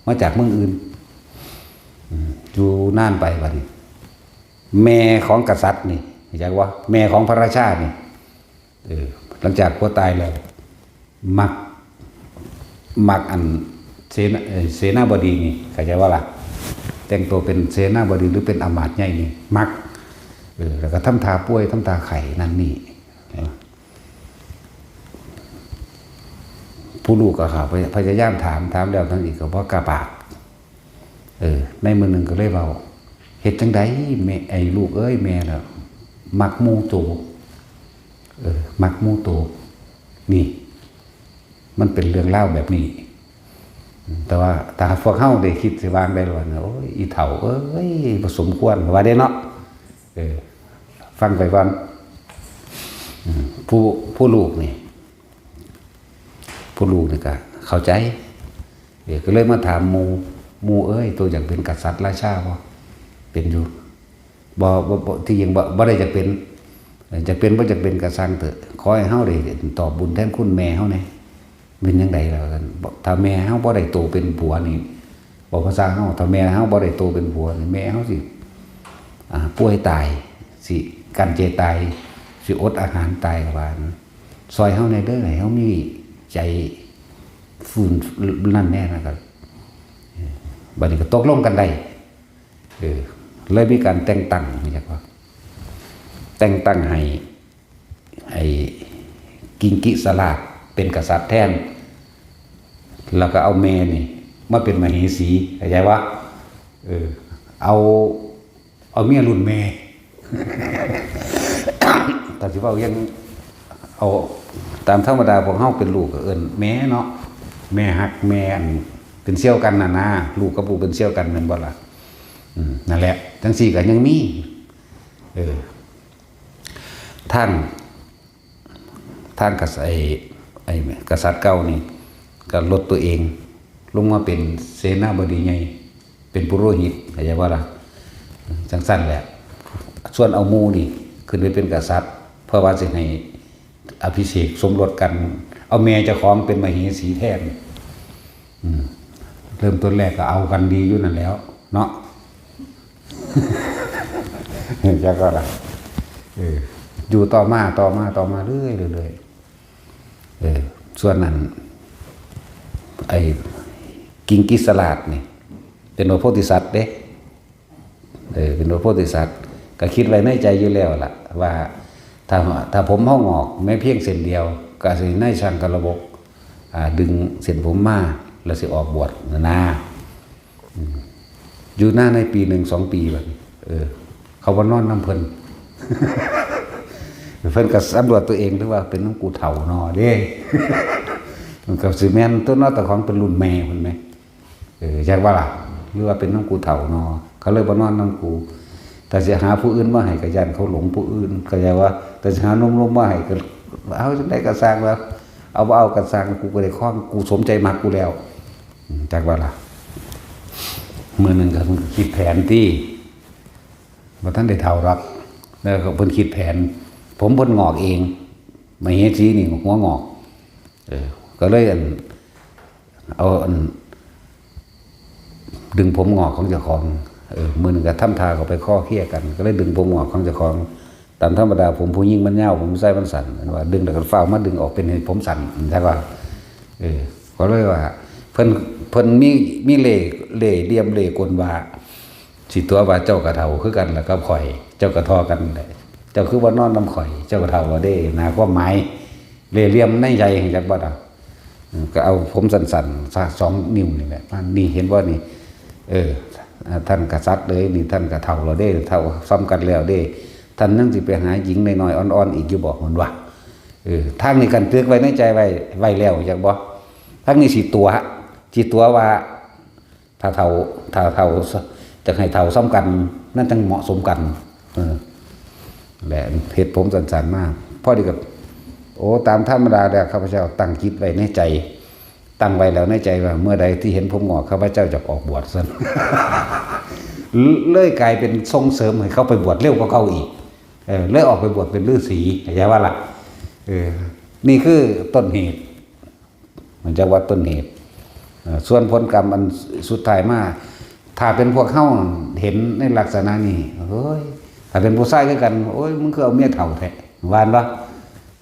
มาจากเมืองอื่น อืม อยู่นานไปบัดนี้ แม่ของกษัตริย์นี่ เข้าใจบ่ แม่ของพระราชานี่ เออ หลังจากผัวตายแล้ว มัก มักอันเสนา เอ่อ เสนาบดีนี่ เข้าใจบ่ล่ะ แต่งตัวเป็นเสนาบดีหรือเป็นอำมาตย์ใหญ่นี่ มัก เออ แล้วก็ทำท่าป่วย ทำท่าไข้นั่นนี่ เออ ผู้ลูกก็เข้าไปพยายามถาม ถามแล้วถามอีกก็บ่กล้าปาก เออ ในมื้อหนึ่งก็เลยเว้า เฮ็ดจั่งใดแม่ ไอ้ลูกเอ้ย แม่น่ะมักหมู่โต เออ มักหมู่โต นี่ มันเป็นเรื่องราวแบบนี้ แต่ว่าถ้าพวกเฮาได้คิดสิวางได้ว่า โอ้ย อีเฒ่าเอ้ย บ่สมควรว่าเด้เนาะ เออ ฟังไปก่อน อืม ผู้ ผู้ลูกนี่ ผู้ลูกนี่ก็เข้าใจ เออ ก็เลยมาถามหมู่ หมู่เอ้ย โตอยากเป็นกษัตริย์ราชาบ่ เป็นอยู่ บ่ บ่ บ่ ที่จริงบ่ บ่ได้อยากเป็น เออ อยากเป็นบ่อยากเป็นก็ซ่างเถอะ ขอให้เฮาได้ตอบบุญแทนคุณแม่เฮาแหน่ เป็นจั่งใดล่ะ ว่าซั่น บ่ ถ้าแม่เฮาบ่ได้โตเป็นผัวนี่ เว้าภาษาเฮา ถ้าแม่เฮาบ่ได้โตเป็นผัวนี่ แม่เฮาสิ อ่า ป่วยตาย สิกลั้นใจตาย สิอดอาหารตายก็ว่า ซอยเฮาแหน่เด้อ ให้เฮามีใจฟูนนั่นแหน่ นะ ก็ เออ บัดนี้ก็ตกลงกันได้ เออ เลยมีการแต่งตั้ง เรียกว่า แต่งตั้งให้ ไอ้ กิงกิสลาดเป็นกษัตริย์แทน แล้วก็เอาแม่นี่มาเป็นมเหสี เข้าใจบ่ เออ เอา เอาเมียรุ่นแม่ ถ้าสิเว้าอย่าง เอาตามธรรมดาพวกเฮาเป็นลูกก็เอิ้นแม่เนาะ แม่ฮัก แม่อันเป็นเสี่ยวกันน่ะนะ ลูกกับลูกเป็นเสี่ยวกันแม่นบ่ล่ะ อืม นั่นแหละ จั่งซี้ก็ยังมี เออ ทาง ทางกษัตริย์ ไอ้ ไอ้กษัตริย์เก่านี่ ก็ลดตัวเอง ลงมาเป็นเสนาบดีใหญ่ เป็นปุโรหิต เข้าใจบ่ล่ะ จั่งซั่นแหละ ส่วนเอาหมู่นี่ ขึ้นไปเป็นกษัตริย์ เพื่อว่าสิให้อภิเษกสมรสกัน เอาแม่เจ้าของเป็นมเหสีแทน อืม เริ่มต้นแรกก็เอากันดีอยู่นั่นแหล้ว เนาะ จั่งก็ล่ะ เออ อยู่ต่อมา ต่อมา ต่อมาเรื่อยๆ เรื่อยๆ เออ ส่วนนั้น ไอ้กิงกิสลาดนี่ เป็นพระโพธิสัตว์เด้ เออ เป็นพระโพธิสัตว์ ก็คิดไว้ในใจอยู่แล้วล่ะ ว่าถ้า ถ้าผมเฮางอก แม้เพียงเส้นเดียว ก็สินายช่างกระบก อ่า ดึงเส้นผมมา แล้วสิออกบวชนะนะ อืม อยู่นานในปีหนึ่งสองปีบัดนี้ เออ เขาบ่นอนนำเพิ่น เพิ่นก็สำรวจตัวเอง ถือว่าเป็นนำกูเฒ่าน้อเด้ มันก็สิแม่นตัวนอ แต่ของเป็นรุ่นแม่เพิ่นแหม เออ จักว่าล่ะ หรือว่าเป็นนำกูเฒ่าน้อ เขาเลยบ่นอนนำกู แต่สิหาผู้อื่นมาให้ก็ย้านเขาหลงผู้อื่น เข้าใจว่า แต่สิหาหนุ่มๆมาให้ก็ เอาจั่งใดก็ซ่างแล้ว เอาบ่เอาก็ซ่าง กูก็ได้ครอง กูสมใจมักกูแล้ว อืม จักว่าล่ะ มื้อหนึ่งก็คิดแผนติ บ่ทันได้เฒ่าดอก แล้วก็เพิ่นคิดแผน ผมเพิ่นงอกเอง มเหสีนี่หัวงอก เออ ก็เลยอัน เอาอัน ดึงผมงอกของเจ้าของ เออ มื้อหนึ่งก็ทำท่าเข้าไปคอเคลียร์กัน ก็เลยดึงผมงอกของเจ้าของ ตามธรรมดาผมผู้หญิงมันยาว ผมผู้ชายมันสั้น แม่นว่า ดึงแล้วก็ฟ้าวมาดึงออกเป็นให้ผมสั้น จั่งว่า เออ ก็เลยว่า เพิ่น เพิ่นมี มีเล่ห์ เล่ห์เหลี่ยมเล่ห์กลว่า สิตั๋วว่าเจ้าก็เฒ่าคือกันล่ะกับข้อย เจ้าก็ท่อกันแหละ เจ้าคือว่านอนนำข้อย เจ้าก็เฒ่าแล้วเด้ นะ ความหมาย เล่ห์เหลี่ยมในใจ จักบ่ล่ะ อืม ก็เอาผมสั้นๆ ซะ สอง นิ้วนี่แหละ มา นี่ เห็นบ่นี่ เออ อ่า ท่านกษัตริย์เอ้ย นี่ท่านก็เฒ่าแล้วเด้ เฒ่าส่ำกันแล้วเด้ ท่านยังสิไปหาหญิงน้อยๆ อ่อนๆ อีกอยู่บ่ เพิ่นว่า เออ ทางนี้คันตึกไว้ในใจไว้ ไว้แล้ว จักบ่ ทางนี้สิตั๋ว สิตั๋วว่า ถ้าเฒ่า ถ้าเฒ่า จักให้เฒ่าส่ำกัน นั่นจั่งเหมาะสมกัน เออ และเฮ็ดผมสั้นๆ มา พอดีกับ โอ้ ตามธรรมดาแล้ว ข้าพเจ้าตั้งจิตไว้ในใจ ตั้งไว้แล้วในใจว่า เมื่อใดที่เห็นผมงอก ข้าพเจ้าจะออกบวชซั่น เลยกลายเป็นส่งเสริมให้เขาไปบวชเร็วกว่าเก่าอีก เออ เลยออกไปบวชเป็นฤาษี เข้าใจบ่ล่ะ เออ นี่คือต้นเหตุ มันจั่งว่าต้นเหตุ เอ่อ ส่วนผลกรรมอันสุดท้ายมา ถ้าเป็นพวกเฮาเห็นในลักษณะนี้ เฮ้ย ถ้าเป็นผู้ชายคือกัน โอ้ย มึงคือเอาเมียเฒ่าแท้ ว่าหั่นบ่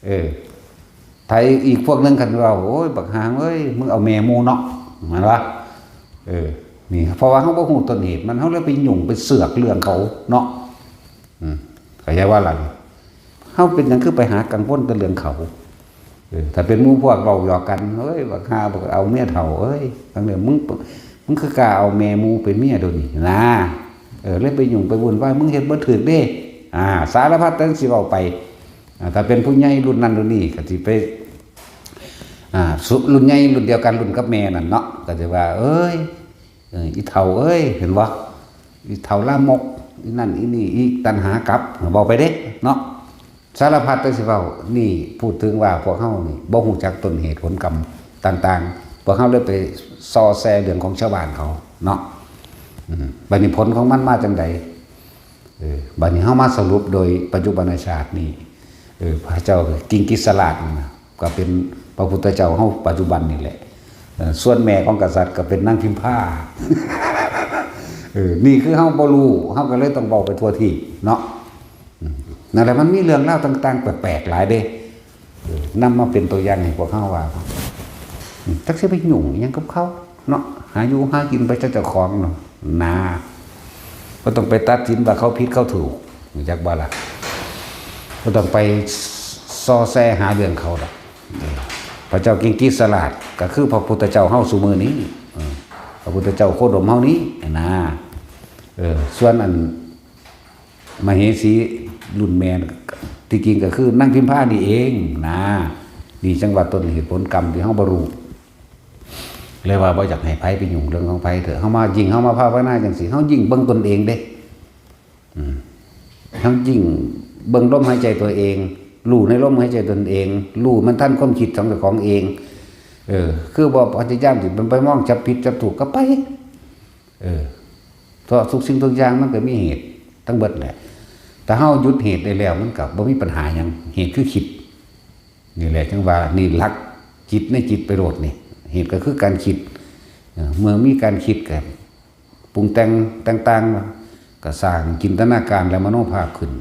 เออ ถ้าอีกพวกหนึ่งคันว่า โอ้ย บักห่าเอ้ย มึงเอาแม่หมู่เนาะ แม่นบ่ เออ นี่ เพราะว่าเฮาบ่ฮู้ต้นเหตุมัน เฮาเลยไปยุ่งไปเสือกเรื่องเขาเนาะ อืม เข้าใจบ่ล่ะ เฮาเป็นหยังคือไปหากังวลแต่เรื่องเขา เออ ถ้าเป็นหมู่พวกเว้าหยอกกัน เอ้ย บักห่า บักเอาเมียเฒ่า เอ้ย จั่งใด๋ มึง มึงคือกล้าเอาแม่หมู่เป็นเมียเดี๋ยวนี้นะ เออ เลยไปยุ่งไปวุ่นวาย มึงเฮ็ดบ่ถูกเด้ อ่า สารพัดจั่งสิเว้าไป อ่า ถ้าเป็นผู้ใหญ่รุ่นนั้นรุ่นนี้ก็สิไป อ่าสุรุ่นใหญ่รุ่นเดียวกันรุ่นกับแม่นั่นเนาะ ก็จะว่า เอ้ย เออ อีเฒ่าเอ้ย เห็นบ่ อีเฒ่าลามก อีนั่นอีนี่ อีตัณหากลับ เว้าไปเด้เนาะ สารพัดแต่สิเว้า นี่พูดถึงว่าพวกเฮานี่บ่ฮู้จักต้นเหตุผลกรรมต่างๆ พวกเฮาเลยไปซอแซเรื่องของชาวบ้านเขาเนาะ อืม บัดนี้ผลของมันมาจั่งใด เออ บัดนี้เฮามาสรุปโดยปัจจุบันชาตินี่ เออ พระเจ้ากิงกิสลาดนี่นะ ก็เป็นพระพุทธเจ้าเฮาปัจจุบันนี่แหละ เออ ส่วนแม่ของกษัตริย์ก็เป็นนางพิมพา เออ นี่คือเฮาบ่รู้ เฮาก็เลยต้องเว้าไปทั่วทีปเนาะ อืม นั่นแหละ มันมีเรื่องราวต่างๆ แปลกๆ หลายเด้ เออ นำมาเป็นตัวอย่างให้พวกเฮาว่า อืม จักสิไปยุ่งอิหยังกับเขาเนาะ หาอยู่หากินไปเจ้าของเนาะ นา บ่ต้องไปตัดสินว่าเขาผิดเขาถูก รู้จักบ่ล่ะ บ่ต้องไปซอแซหาเรื่องเขาดอก เออ พระเจ้ากิงกิสลาดก็คือพระพุทธเจ้าเฮาซุมื้อนี้ เออ พระพุทธเจ้าโคดมเฮานี้นะ เออ ส่วนอัน มเหสีรุ่นแม่ ที่จริงก็คือนางพิมพานี่เองนะ นี่จั่งว่าต้นเหตุผลกรรมที่เฮาบ่รู้ เลยว่าบ่อยากให้ไผไปยุ่งเรื่องของไผเถอะ เฮามายิ่งเฮามาภาวนาจั่งซี้ เฮายิ่งเบิ่งตนเองเด้ อืม เฮายิ่งเบิ่งลมหายใจตัวเอง รู้ในลมหายใจตนเอง รู้มันทันความคิดของเจ้าของเอง เออ คือบ่พยายามสิไปมองจับผิดจับถูกก็ไป เออ เพราะทุกสิ่งทุกอย่างมันก็มีเหตุทั้งเบิดแหละ ถ้าเฮาหยุดเหตุได้แล้ว มันก็บ่มีปัญหาหยัง เหตุคือคิด นี่แหละจั่งว่านี่หลักจิตในจิตไปโลดนี่ เหตุก็คือการคิด เออ เมื่อมีการคิดก็ปรุงแต่งต่างๆ ก็สร้างจินตนาการและมโนภาพขึ้น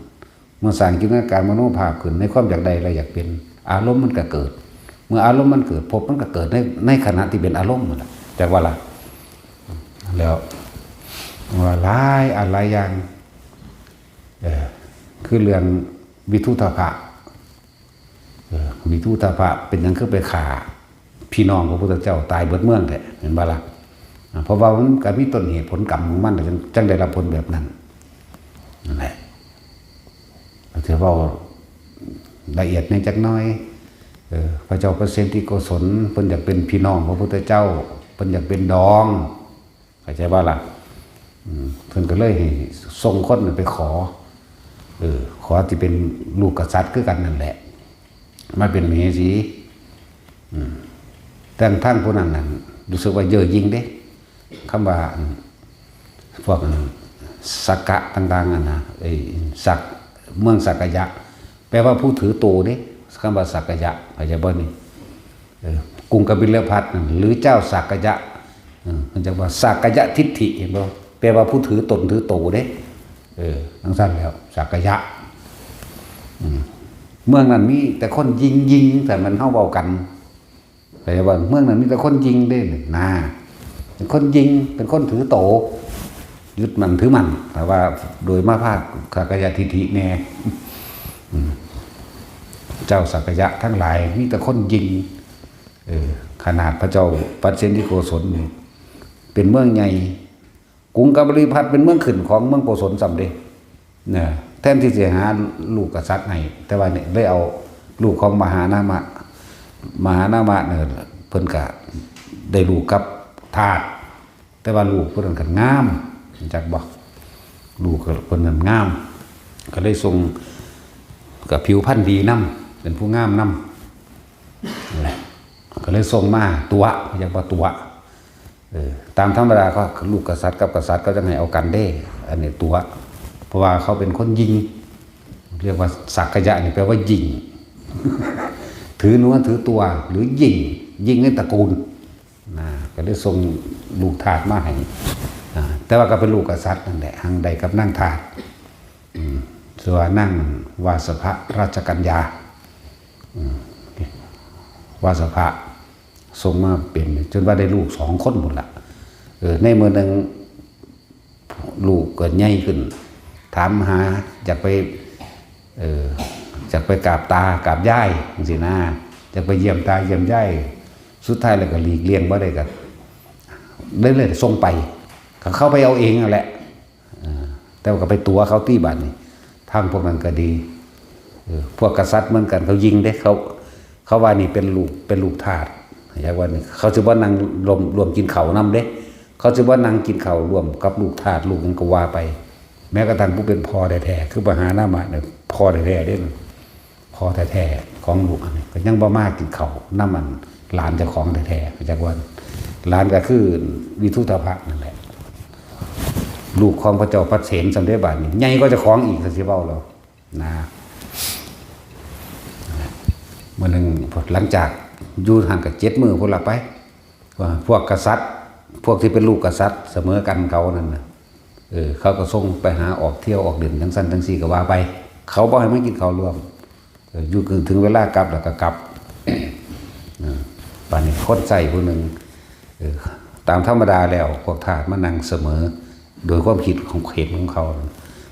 เมื่อสร้างจินตนาการมโนภาพขึ้น ในความอยากได้และอยากเป็น อารมณ์มันก็เกิด เมื่ออารมณ์มันเกิด ภพมันก็เกิดใน ในขณะที่เป็นอารมณ์นั่นแหละ จักว่าล่ะ แล้วว่าหลายอันหลายอย่าง เออ คือเรื่องวิทุตถะ เออ วิทุตถะเป็นหยังคือไปฆ่าพี่น้องพระพุทธเจ้าตายเบิดเมืองแท้ เห็นบ่ล่ะ อ่า เพราะว่ามันก็มีต้นเหตุผลกรรมของมัน จั่ง จั่งได้รับผลแบบนั้น นั่นแหละ ก็ถือว่าละเอียดแหน่จักหน่อย เออ พระเจ้าประเสนทิโกศล เพิ่นอยากเป็นพี่น้องพระพุทธเจ้า เพิ่นอยากเป็นดอง เข้าใจบ่ล่ะ อืม เพิ่นก็เลยให้ส่งคนไปขอ เออ ขอที่เป็นลูกกษัตริย์คือกันนั่นแหละ มาเป็นมเหสี อืม แต่ทางผู้นั้นนั่น รู้สึกว่าเย่อหยิ่งเด้ คำว่า อืม พวก อืม สักกะต่างๆ นั่นนะ ไอ้สัก เมืองสักกะยะ แปลว่าผู้ถือโตเด้ คำว่าสักกะยะ เข้าใจบ่นี่ เออ กรุงกบิลพัสดุ์นั่น หรือเจ้าสักกะยะ เออ มันจะว่าสักกะยะทิฏฐิ เห็นบ่ แปลว่าผู้ถือตนถือโตเด้ เออ จั่งซั้นแล้ว สักกะยะ อืม เมืองนั้นมีแต่คนหยิ่งๆ แต่มันเฮาเว้ากัน แต่ว่าเมืองนั้นมีแต่คนหยิ่งเด้ นะ เป็นคนหยิ่ง เป็นคนถือโต ยึดมั่นถือมั่น แต่ว่าโดยมาภาคสักกะยะทิฏฐิแน่ อืม เจ้าสักกะยะทั้งหลาย มีแต่คนหยิ่ง เออ ขนาดพระเจ้าประเสนทิโกศลนี่ เป็นเมืองใหญ่ กรุงกบิลพัสดุ์เป็นเมืองขึ้นของเมืองโกศลซ้ำเด้ นะ แทนที่สิหาลูกกษัตริย์ให้ แต่ว่านี่ได้เอาลูกของมหานามะ มหานามะเนี่ย เพิ่นก็ได้ลูกกับทาส แต่ว่าลูกเพิ่นนั้นก็งาม รู้จักบ่ ลูกเพิ่นนั้นงาม ก็เลยส่ง ก็ผิวพรรณดีนำ เป็นผู้งามนำ นั่นแหละ ก็เลยส่งมาตั๋ว เรียกว่าตั๋ว เออ ตามธรรมดาก็ลูกกษัตริย์กับกษัตริย์ก็จะให้เอากันเด้ อันนี้ตั๋ว เพราะว่าเขาเป็นคนหยิ่ง เรียกว่าสักกะยะนี่แปลว่าหยิ่ง ถือเนื้อถือตัว หรือหยิ่ง หยิ่งในตระกูล นะ ก็เลยส่งลูกทาสมาให้ อ่า แต่ว่าก็เป็นลูกกษัตริย์นั่นแหละ หั้งได้กับนางทาส อืม ชื่อว่านางวาสภะราชกัญญา อืม วาสภะส่งมาเป็น จนว่าได้ลูกสองคนพุ้นล่ะ เออ ในมื้อหนึ่ง ลูกก็ใหญ่ขึ้น ถามหา อยากไป เออ อยากไปกราบตากราบยายจั่งซี้นะ อยากไปเยี่ยมตาเยี่ยมยาย สุดท้ายแล้วก็หลีกเลี่ยงบ่ได้ ก็เลย เลยส่งไป ก็เข้าไปเอาเองนั่นแหละ เออ แต่ว่าก็ไปตั๋วเขาตี้บัดนี้ ทางพวกนั้นก็ดี เออ พวกกษัตริย์เหมือนกัน เขาหยิ่งเด้ เขา เขาว่านี่เป็นลูก เป็นลูกทาส อยากว่านี่เขาสิบ่นั่งร่วมร่วมกินข้าวนำเด้ เขาสิบ่นั่งกินข้าวร่วมกับลูกทาสลูกหยังก็ว่าไป แม้กระทั่งผู้เป็นพ่อแท้ๆ คือมหานามะเนี่ยพ่อแท้ๆเด้ พ่อแท้ๆของลูกอันนี้ก็ยังบ่มากินข้าวนำอันหลานเจ้าของแท้ๆ จักว่าหลานก็คือวิทุตถะนั่นแหละ ลูกของพระเจ้าปเสนสำเร็จบาดนี้ใหญ่กว่าเจ้าของอีก ก็สิเว้าแล้วนะ มื้อหนึ่งหลังจากอยู่หั่นก็เจ็ดมื้อพุ้นละไป ว่าพวกกษัตริย์ พวกที่เป็นลูกกษัตริย์เสมอกันเขานั่นน่ะ เออ เขาก็ส่งไปหาออกเที่ยวออกเล่นจังซั่นจังซี่ก็ว่าไป เขาบ่ให้มากินข้าวร่วม เออ อยู่ถึงเวลากลับแล้วก็กลับ เออ บาดนี้คนใช้ผู้หนึ่ง เออ ตามธรรมดาแล้วพวกทาสมานั่งเสมอ โดยความคิดของเขตของเขา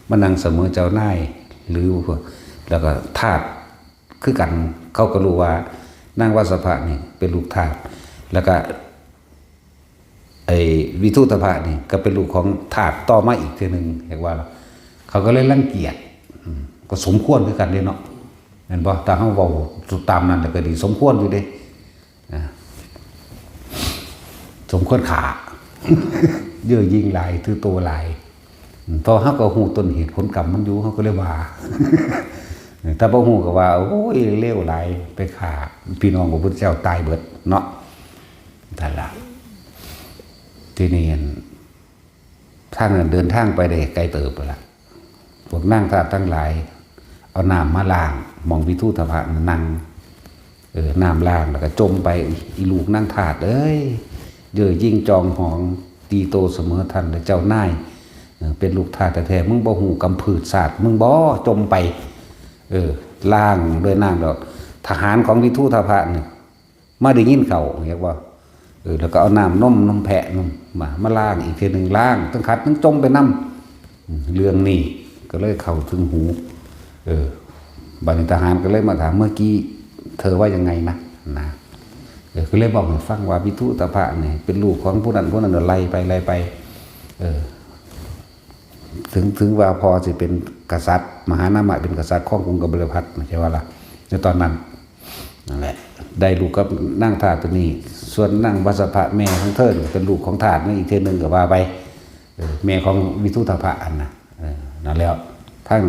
มานั่งเสมอเจ้านาย หรือพวก แล้วก็ทาสคือกัน เขาก็รู้ว่านางวัสสะภะนี่เป็นลูกทาส แล้วก็ ไอ้วิทุตถะนี่ก็เป็นลูกของทาสต่อมาอีกเทื่อหนึ่ง เรียกว่า เขาก็เลยรังเกียจ อืม ก็สมควรคือกันเด้เนาะ แม่นบ่ ถ้าเฮาเว้าตามนั้นแล้วก็ดี สมควรอยู่เด้ อ่า สมควรฆ่า เย่อหยิ่งหลาย ถือโตหลาย อืม เพราะเฮาก็ฮู้ต้นเหตุผลกรรมมันอยู่ เฮาก็เลยว่า ถ้าบ่ฮู้ก็ว่า โอ้ย เลวหลาย ไปฆ่าพี่น้องพระพุทธเจ้าตายเบิดเนาะ นั่นล่ะ ทีนี้อัน ทางนั้นเดินทางไปได้ไกลเติบแล้วล่ะ พวกนางทาสทั้งหลาย เอาน้ำมาล้าง หม่องวิทุตถะนั่ง เออ น้ำล้างแล้วก็จ่มไป อีลูกนางทาสเอ้ย เย่อหยิ่งจองหอง ตีโตเสมอท่านและเจ้านาย เออ เป็นลูกทาสแท้ๆ มึงบ่ฮู้กำพืชชาติ มึงบ่ จ่มไป เออ ล้างด้วยน้ำแล้ว ทหารของวิทุตถะนี่ มาได้ยินเขาเรียกว่า เออ แล้วก็เอาน้ำนม นมแพะนมมา มาล้างอีกเทื่อหนึ่ง ล้างทั้งขัดทั้งจ่มไปนำ อืม เรื่องนี้ก็เลยเข้าถึงหู เออ บาดนี้ทหารก็เลยมาถาม "เมื่อกี้เธอว่ายังไงนะ" นะ เออ ก็เลยบอกให้ฟังว่าวิทุตถะเนี่ยเป็นลูกของผู้นั้นผู้นั้น ไล่ไป ไล่ไป เออ ถึง ถึงว่าพ่อสิเป็นกษัตริย์ มหานามะเป็นกษัตริย์ครองกรุงกบิลพัสดุ์ ใช่ว่าล่ะ ในตอนนั้น นั่นแหละ ได้ลูกกับนางทาสตัวนี้ ส่วนนางวัสสะภะแม่ของเธอนี่เป็นลูกของทาสนั่นอีกเทื่อหนึ่งก็ว่าไป เออ แม่ของวิทุตถะอันนะ เออ นั่นแล้ว ทั้ง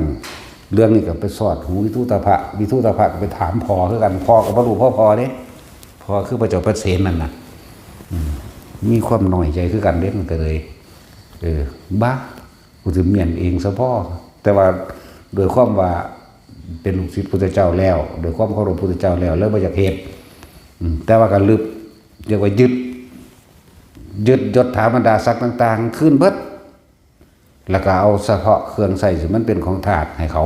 เรื่องนี้ก็ไปสอดหูวิทุตถะ วิทุตถะก็ไปถามพ่อคือกัน พ่อก็บ่รู้พ่อ พ่อเด้ พ่อคือพระเจ้าปเสนนั่นน่ะ อืม มีความน้อยใจคือกันเด้ มันก็เลย เออ บ้า กูสิเมียนเองซะพ่อ แต่ว่าโดยความว่าเป็นลูกศิษย์พุทธเจ้าแล้ว โดยความเคารพพุทธเจ้าแล้ว เลยบ่อยากเฮ็ด อืม แต่ว่าก็ลึบ เรียกว่ายึด ยึดยศถาบรรดาศักดิ์ต่างๆ คืนเบิด แล้วก็เอาเฉพาะเครื่องใช้ที่มันเป็นของทาสให้เขา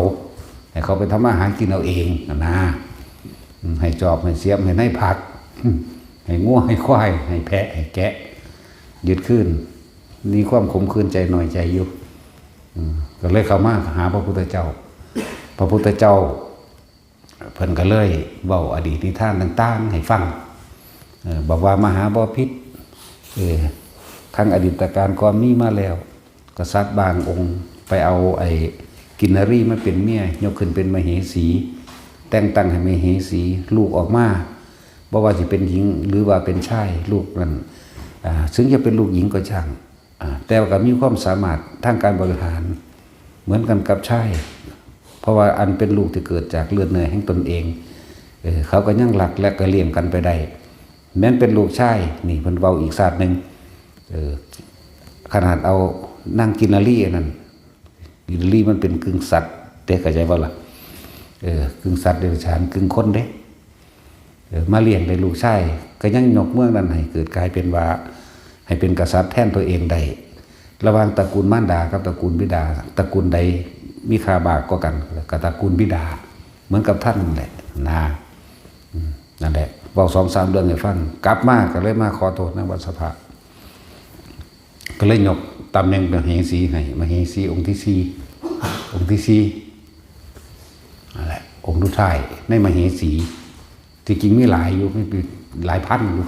ให้เขาไปทำมาหากินเอาเองนะ อืม ให้จอบ ให้เสียม ให้นายพราน อืม ให้งัว ให้ควาย ให้แพะ ให้แกะ ยึดคืน มีความขมขื่นใจน้อยใจอยู่ อืม ก็เลยเข้ามาหาพระพุทธเจ้า พระพุทธเจ้า เพิ่นก็เลยเว้าอดีตนิทานต่างๆ ให้ฟัง เออ บอกว่ามหาบพิตร เออ ทั้งอดีตการก่อนมีมาแล้ว กษัตริย์บางองค์ไปเอาไอ้กินนรีมาเป็นเมีย ยกขึ้นเป็นมเหสี แต่งตั้งให้มเหสี ลูกออกมา บ่ว่าสิเป็นหญิงหรือว่าเป็นชาย ลูกนั้น อ่า ถึงจะเป็นลูกหญิงก็ช่าง อ่า แต่ว่าก็มีความสามารถทางการบริหาร เหมือนกันกับชาย เพราะว่าอันเป็นลูกที่เกิดจากเลือดเนื้อแห่งตนเอง เออ เขาก็ยังรักและก็เลี้ยงกันไปได้ แม้นเป็นลูกชาย นี่เพิ่นเว้าอีกศาสตร์หนึ่ง เออ ขนาดเอานางกินนรีอันนั้น กินนรีมันเป็นกึ่งสัตว์ แต่เข้าใจบ่ล่ะ เออ กึ่งสัตว์เดรัจฉาน กึ่งคนเด้ เออ มาเลี้ยงได้ลูกชาย ก็ยังยกเมืองนั้นให้เกิดกลายเป็นว่า ให้เป็นกษัตริย์แทนตัวเองได้ ระหว่างตระกูลมารดากับตระกูลบิดา ตระกูลใดมีค่ามากกว่ากัน ก็ตระกูลบิดา เหมือนกับท่านนั่นแหละ นะ อืม นั่นแหละ เว้าสองสามเรื่องให้ฟัง กลับมาก็เลยมาขอโทษนางวัสสะภะ ก็เลยยกตำแหน่งมเหสีให้ มเหสีองค์ที่สี่ องค์ที่สี่ นั่นแหละ องค์สุดท้ายในมเหสี ที่จริงมีหลายอยู่ มีหลายพันอยู่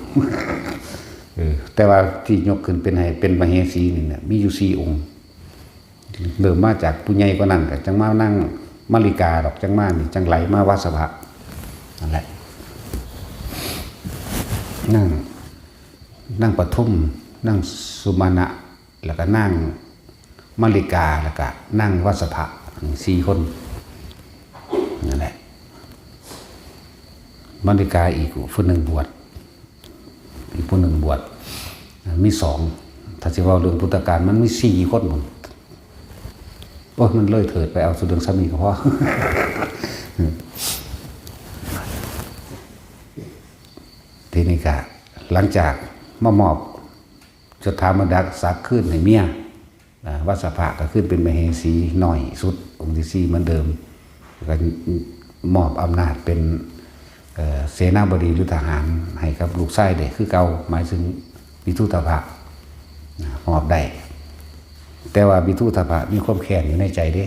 เออ แต่ว่าที่ยกขึ้นเป็นให้เป็นมเหสีนี่เนี่ย มีอยู่สี่องค์ เริ่มมาจากผู้ใหญ่กว่านั้นก็จั่งมานางมาริกาดอก จั่งมานี่ จั่งไหลมาวัสสะภะ นั่นแหละ นางนางปทุม นางสุมาณะ แล้วก็นางมาริกา แล้วก็นางวัสสภะ สี่คนนั่นแหละ มาริกาอีกผู้หนึ่งบวช อีกผู้หนึ่งบวช มีสอง ถ้าสิเว้าเรื่องพุทธกาลมันมีสี่คนหมด โอ้ย มันเลยเถิดไป เอาสู่เรื่องสามีก็พอ ทีนี้ก็หลังจากมามอบยศถาบรรดาศักดิ์คืนให้เมีย อ่า วัสสภะก็ขึ้นเป็นมเหสีน้อยสุด องค์ที่สี่เหมือนเดิม แล้วก็มอบอำนาจเป็น เอ่อ เสนาบดีหรือทหารให้กับลูกชายได้คือเก่า หมายถึงวิทุตภะ นะ มอบได้ แต่ว่าวิทุตภะมีความแค้นอยู่ในใจเด้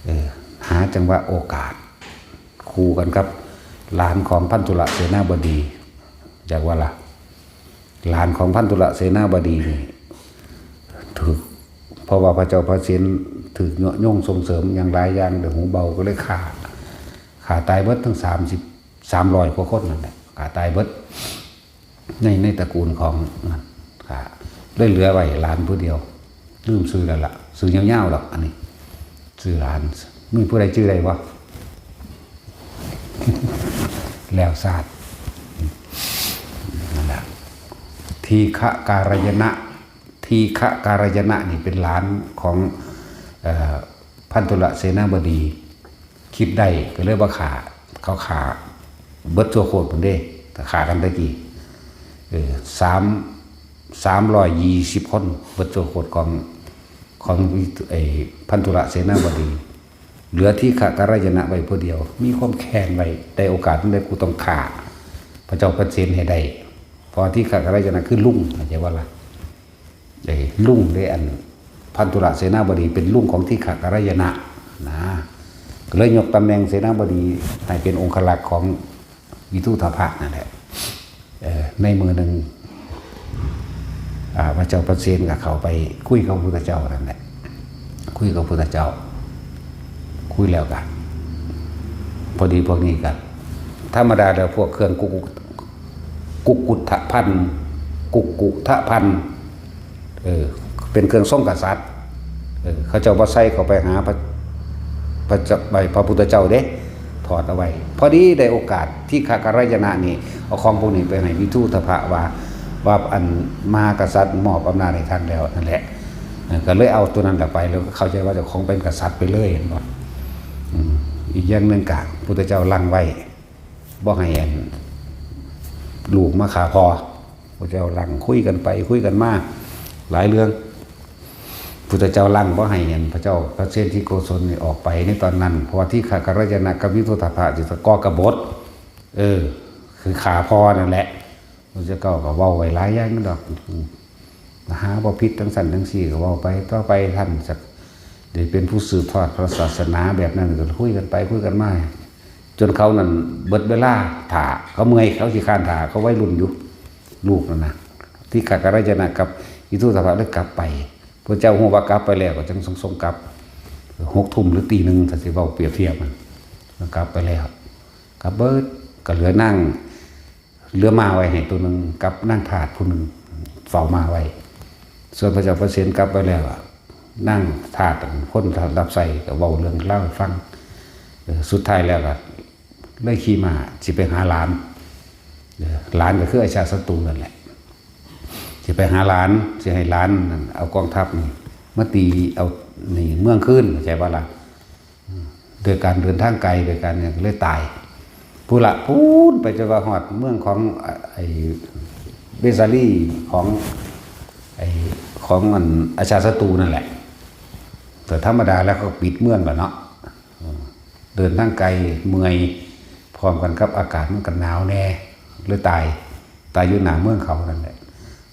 เออ หาจังหวะโอกาส คู่กันกับหลานของพันธุระเสนาบดี อยากว่าล่ะ หลานของพันธุระเสนาบดีนี่ ถืก เพราะว่าพระเจ้าพระเสนถืกเยาะโย่งส่งเสริมอย่างหลายอย่าง แต่หูเบาก็เลยฆ่า ฆ่าตายเบิดทั้งสามสิบ สามร้อยกว่าคนนั่นแหละ ฆ่าตายเบิด ใน ในตระกูลของนั่น ฆ่า เลยเหลือไว้หลานผู้เดียว ลืมชื่อแล้วล่ะ ชื่อยาวๆดอก อันนี้ ชื่อหลาน มีผู้ใดชื่อใดบ่ แล้วซาด นั่นแหละ ทีฆะการยนะ ทีฆะการยนะนี่เป็นหลานของ เอ่อ พันธุระเสนาบดี คิดได้ก็เลยว่าฆ่า เขาฆ่าเบิดทั่วโคตรพุ่นเด้ ถ้าฆ่ากันตะกี้ เออ สาม สามร้อยยี่สิบคน เบิดทั่วโคตรของ ของไอ้พันธุระเสนาบดี เหลือทีฆะการยนะไว้ผู้เดียว มีความแค้นไว้ ได้โอกาสเมื่อใดกูต้องฆ่าพระเจ้าพระเสนให้ได้ เพราะทีฆะการยนะคือลุง เข้าใจว่าล่ะ ไอ้ลุงเด้ อันพันธุระเสนาบดีเป็นลุงของทีฆะการยนะนะ ก็เลยยกตำแหน่งเสนาบดีให้เป็นองครักษ์ของวิทุตภะนั่นแหละ เอ่อ ในมื้อหนึ่ง อ่า พระเจ้าพระเสนก็เข้าไปคุยกับพระพุทธเจ้านั่นแหละ คุยกับพระพุทธเจ้า คุยแล้วก็ พอดีพวกนี้ก็ ธรรมดาแล้วพวกเครื่องกุกกุ กุกกุทะพัน กุกกุทะพัน เออ เป็นเครื่องทรงกษัตริย์ เออ เขาเจ้าบ่ใส่เข้าไปหาพระ พระเจ้า ไปพระพุทธเจ้าเด้ ถอดเอาไว้ พอดีได้โอกาส ทีฆะการยนะนี่ เอาของพวกนี้ไปให้วิทุตภะว่า ว่าอันมหากษัตริย์มอบอำนาจให้ท่านแล้วนั่นแหละ เออ ก็เลยเอาตัวนั้นแหละไป แล้วก็เข้าใจว่าเจ้าของเป็นกษัตริย์ไปเลย เห็นบ่ อืม อีกอย่างหนึ่งกะพุทธเจ้าลังไว้ บ่ให้อันลูกมาฆ่าพ่อ พระเจ้าลัง คุยกันไปคุยกันมาหลายเรื่อง พุทธเจ้าลังบ่ให้อันพระเจ้าพระเชษฐีโกศลนี่ออกไปในตอนนั้น เพราะว่าทีฆะการยนะกับวิทุตภะสิก่อกบฏ เออ คือฆ่าพ่อนั่นแหละ พระเจ้าก็เว้าไว้หลายอย่างนั่นดอก อืม หาบ่ผิดทั้งสันทั้งสี่ก็เว้าไป ต่อไปท่านจะได้เป็นผู้สืบทอดพระศาสนาแบบนั้น ก็คุยกันไปคุยกันมา จนเขานั่นเบิดเวลาถ่า เขาเมื่อย เขาขี้คร้านถ่า เขาวัยรุ่นอยู่ ลูกนั่นนะ ทีฆะการยนะกับวิทุตภะเลยกลับไป พระเจ้าฮู้ว่ากลับไปแล้วก็จังส่งๆกลับ หกทุ่มหรือตีหนึ่ง ถ้าสิเว้าเปรียบเทียบมัน มันกลับไปแล้ว กลับเบิด ก็เหลือนาง เหลือม้าไว้ให้ตัวหนึ่งกับนางทาสผู้หนึ่งเฝ้าม้าไว้ ส่วนพระเจ้าพระเสนกลับไปแล้วอะ นางทาสคนรับใช้ก็เว้าเรื่องเล่าให้ฟัง เออ สุดท้ายแล้วก็เลยขี่ม้าสิไปหาหลาน เออ หลานก็คืออาชาติศัตรูนั่นแหละ สิไปหาหลาน สิให้หลานนั่นเอากองทัพนี่มาตีเอานี่เมืองคืน เข้าใจบ่ล่ะ โดยการเดินทางไกล โดยการเนี่ยเลยตาย พุ้นละ พุ้นไปจนว่าฮอดเมืองของ อ่ะ ไอ้เวสาลีของ ไอ้ของอันอาชาติศัตรูนั่นแหละ แต่ธรรมดาแล้วเขาปิดเมืองแหละเนาะ เดินทางไกล เมื่อย พร้อมกันกับอากาศมันก็หนาวแน่ เลยตาย ตายอยู่หน้าเมืองเขานั่นแหละ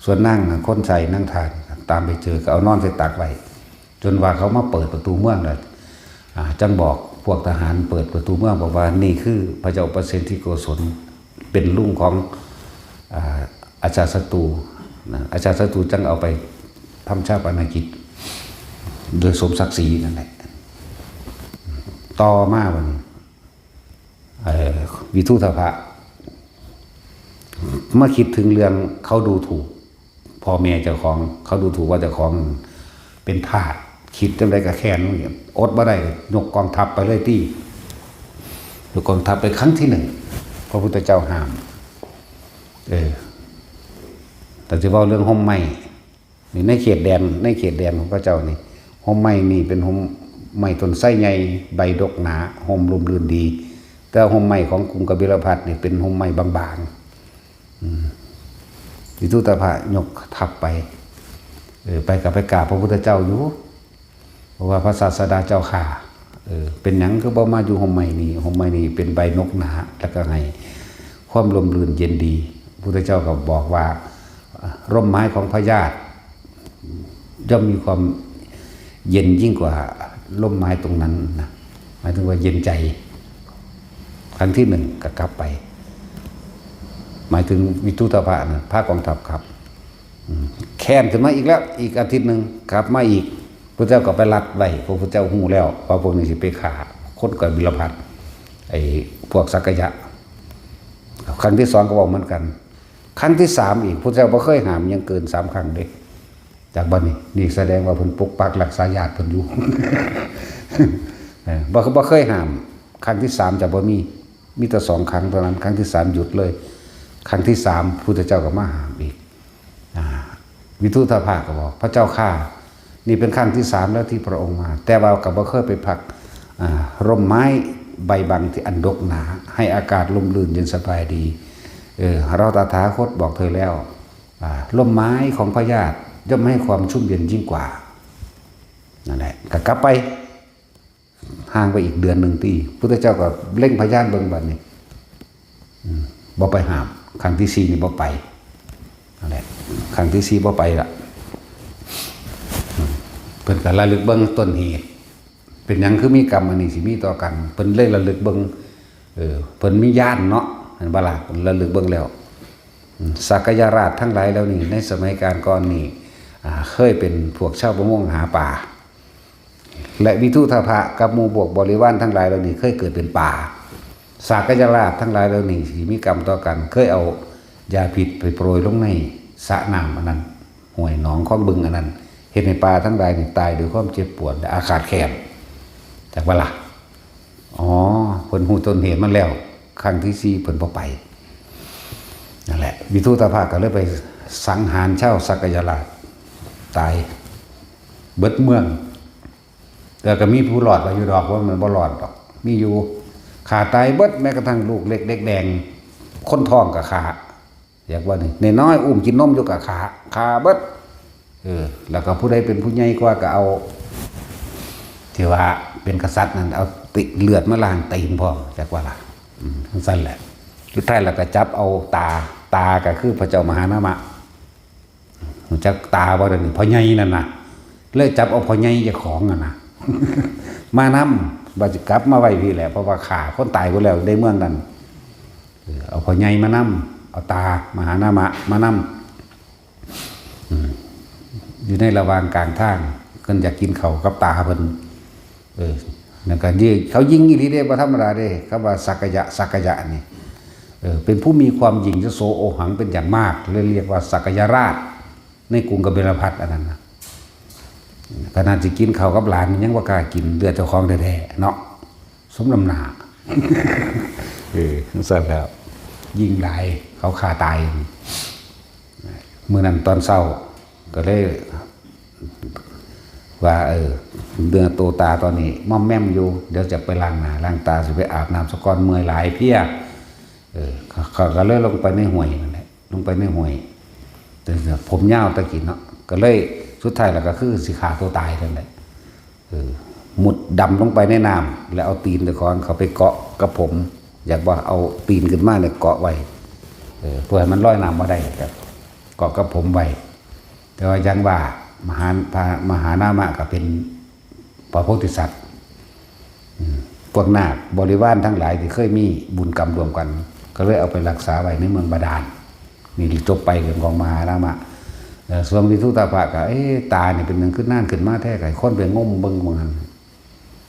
ส่วนนางน่ะ คนใช้นางทาสตามไปเจอก็เอานอนใส่ตักไว้ จนว่าเขามาเปิดประตูเมืองเลย อ่า จังบอกพวกทหารเปิดประตูเมือง บอกว่านี่คือพระเจ้าประเสนที่โกศล เป็นลุงของ อ่า อาชาติศัตรูนะ อาชาติศัตรูจังเอาไปทำชาปนกิจ โดยสมศักดิ์ศรีนั่นแหละ ต่อมาวัน เอ่อ วิทุตภะ มาคิดถึงเรื่องเขาดูถูกพ่อแม่เจ้าของ เขาดูถูกว่าเจ้าของเป็นทาส คิดจังได๋ก็แค้น อดบ่ได้ก็ยกกองทัพไปเลยติ ยกกองทัพไปครั้งที่หนึ่ง พระพุทธเจ้าห้าม เออ แต่สิเว้าเรื่องฮ่มไม้ นี่ในเขตแดน ในเขตแดนของพระเจ้านี่ ฮ่มไม้นี่เป็นฮ่มไม้ต้นไทรใหญ่ ใบดกหนา ฮ่มร่มรื่นดี แต่ฮ่มไม้ของกรุงกบิลพัสดุ์นี่เป็นฮ่มไม้บางๆ อืม วิทุตตะพะยกทัพไป เออ ไปก็ไปกราบพระพุทธเจ้าอยู่ เพราะว่าพระศาสดาเจ้าข้า เออ เป็นหยังคือบ่มาอยู่ฮ่มไม้นี่ ฮ่มไม้นี่เป็นใบดกหนา แล้วก็ให้ความร่มรื่นเย็นดี พุทธเจ้าก็บอกว่า ร่มไม้ของพญาติ ย่อมมีความเย็นยิ่งกว่าร่มไม้ตรงนั้นนะ หมายถึงว่าเย็นใจ ครั้งที่หนึ่งก็กลับไป หมายถึงวิทุตตะพะนะ พากองทัพครับ อืม แค้นขึ้นมาอีกแล้ว อีกอาทิตย์หนึ่งกลับมาอีก พระเจ้าก็ไปลัดไว้ พระพุทธเจ้าฮู้แล้วว่าพวกนี้สิไปฆ่าคนกบิลพัสดุ์ ไอ้พวกสักกายะ ครั้งที่สองก็บอกเหมือนกัน ครั้งที่สามอีก พระเจ้าบ่เคยห้ามยังเกินสามครั้งเด้ จากบัดนี้ นี่แสดงว่าเพิ่นปกปักรักษาญาติเพิ่นอยู่ เออ บ่ บ่เคยห้าม ครั้งที่สามจะบ่มี มีแต่สองครั้งเท่านั้น ครั้งที่สามหยุดเลย ครั้งที่สามพุทธเจ้าก็มาห้ามอีก อ่า วิทุตตะพะก็บอก พระเจ้าข้า นี่เป็นครั้งที่สามแล้วที่พระองค์มา แต่ว่าก็บ่เคยไปพัก อ่า ร่มไม้ใบบังที่อันดกหนา ให้อากาศร่มรื่นเย็นสบายดี เออ เราตถาคตบอกเธอแล้ว อ่า ร่มไม้ของพญาติย่อมให้ความชุ่มเย็นยิ่งกว่า นั่นแหละ ก็กลับไป ห่างไปอีกเดือนหนึ่งติ พุทธเจ้าก็เล็งพยานเบิ่งบัดนี้ อืม บ่ไปห้าม ครั้งที่สี่นี่บ่ไป นั่นแหละ ครั้งที่สี่บ่ไปละ อืม เพิ่นก็ระลึกเบิ่งต้นเหตุ เป็นหยังคือมีกรรมอันนี้สิมีต่อกัน เพิ่นเลยระลึกเบิ่ง เออ เพิ่นมีญาณเนาะ เห็นบ่ล่ะ เพิ่นระลึกเบิ่งแล้ว อืม สักกายราชทั้งหลายเหล่านี้ ในสมัยกาลก่อนนี่ อ่า เคยเป็นพวกชาวประมงหาปลา และวิทุตตะพะกับหมู่พวกบริวารทั้งหลายเหล่านี้เคยเกิดเป็นปลา สักกายราชทั้งหลายเหล่านี้ที่มีกรรมต่อกัน เคยเอายาพิษไปโปรยลงในสระน้ำอันนั้น ห้วยหนองคลองบึงอันนั้น เฮ็ดให้ปลาทั้งหลายนี่ตายด้วยความเจ็บปวดและอาฆาตแค้น จักบ่ล่ะ อ๋อ เพิ่นฮู้ต้นเหตุมันแล้ว ครั้งที่สี่เพิ่นบ่ไป นั่นแหละ วิทุตตะพะก็เลยไปสังหารชาวสักกายราช ตายเบิดเมือง แต่ก็มีผู้รอดไว้อยู่ดอก ว่ามันบ่รอดดอก มีอยู่ ฆ่าตายเบิด แม้กระทั่งลูกเล็กเด็กแดง คนท้องก็ฆ่า อยากว่านี่ น้อยๆ อุ้มกินนมอยู่ก็ฆ่า ฆ่าเบิด เออ แล้วก็ผู้ใดเป็นผู้ใหญ่กว่าก็เอา ที่ว่าเป็นกษัตริย์นั่น เอาติ เลือดมาล้างตีนพร้อม จักว่าล่ะ อืม จั่งซั้นแหละ สุดท้ายแล้วก็จับเอาตา ตาก็คือพระเจ้ามหานามะ รู้จักตาบ่เดี๋ยวนี้ พ่อใหญ่นั่นน่ะ เลยจับเอาพ่อใหญ่เจ้าของอะนะ มานำ ว่าสิกลับมาไว้พี้แหละ เพราะว่าฆ่าคนตายไปแล้วในเมืองนั้น เออ เอาพ่อใหญ่มานำ เอาตามหานามะมานำ อืม อยู่ในระหว่างกลางทาง เพิ่นอยากกินข้าวกับตาเพิ่น เออ นั่นก็ยิง เขายิงอีหลีเด้ บ่ธรรมดาเด้ คำว่าสักกายะ สักกายะนี่ เออ เป็นผู้มีความยิ่งยโสโอหังเป็นอย่างมาก เลยเรียกว่าสักกายราช ในกรุงกบิลพัสดุ์อันนั้นน่ะ ขนาดสิกินข้าวกับหลานยังบ่กล้ากิน เลือดเจ้าของแท้ๆ เนาะ สมน้ำหน้า เออ จั่งซั้นแล้ว ยิ่งหลาย เขาฆ่าตาย มื้อนั้นตอนเช้า ก็เลย ว่า เออ เนื้อโตตาตอนนี้ม่อมแม่มอยู่ เดี๋ยวจะไปล้างหน้าล้างตา สิไปอาบน้ำซะก่อน เมื่อยหลายเพลีย เออ เขา เขาก็เลยลงไปในห้วยนั่นแหละ ลงไปในห้วย แต่ผมยาวตะกี้เนาะ ก็เลย สุดท้ายแล้วก็คือสิฆ่าตัวตายนั่นแหละ เออ มุดดำลงไปในน้ำ แล้วเอาตีนเจ้าของเขาไปเกาะกับผม อยากว่าเอาตีนขึ้นมาเนี่ยเกาะไว้ เออ เพื่อให้มันลอยน้ำบ่ได้ ก็เกาะกับผมไว้ แต่ว่ายังว่า มหา พระมหานามะก็เป็นพระโพธิสัตว์ อืม พวกนาคบริวารทั้งหลายที่เคยมีบุญกรรมร่วมกัน ก็เลยเอาไปรักษาไว้ในเมืองบาดาล นี่จบไปเรื่องของมหานามะ เอ่อ ส่วนวิทุตตะพะก็ เอ๊ะ ตานี่เป็นหยังคือนานขึ้นมาแท้ ไอ้คนไปงมเบิ่งว่าหั่น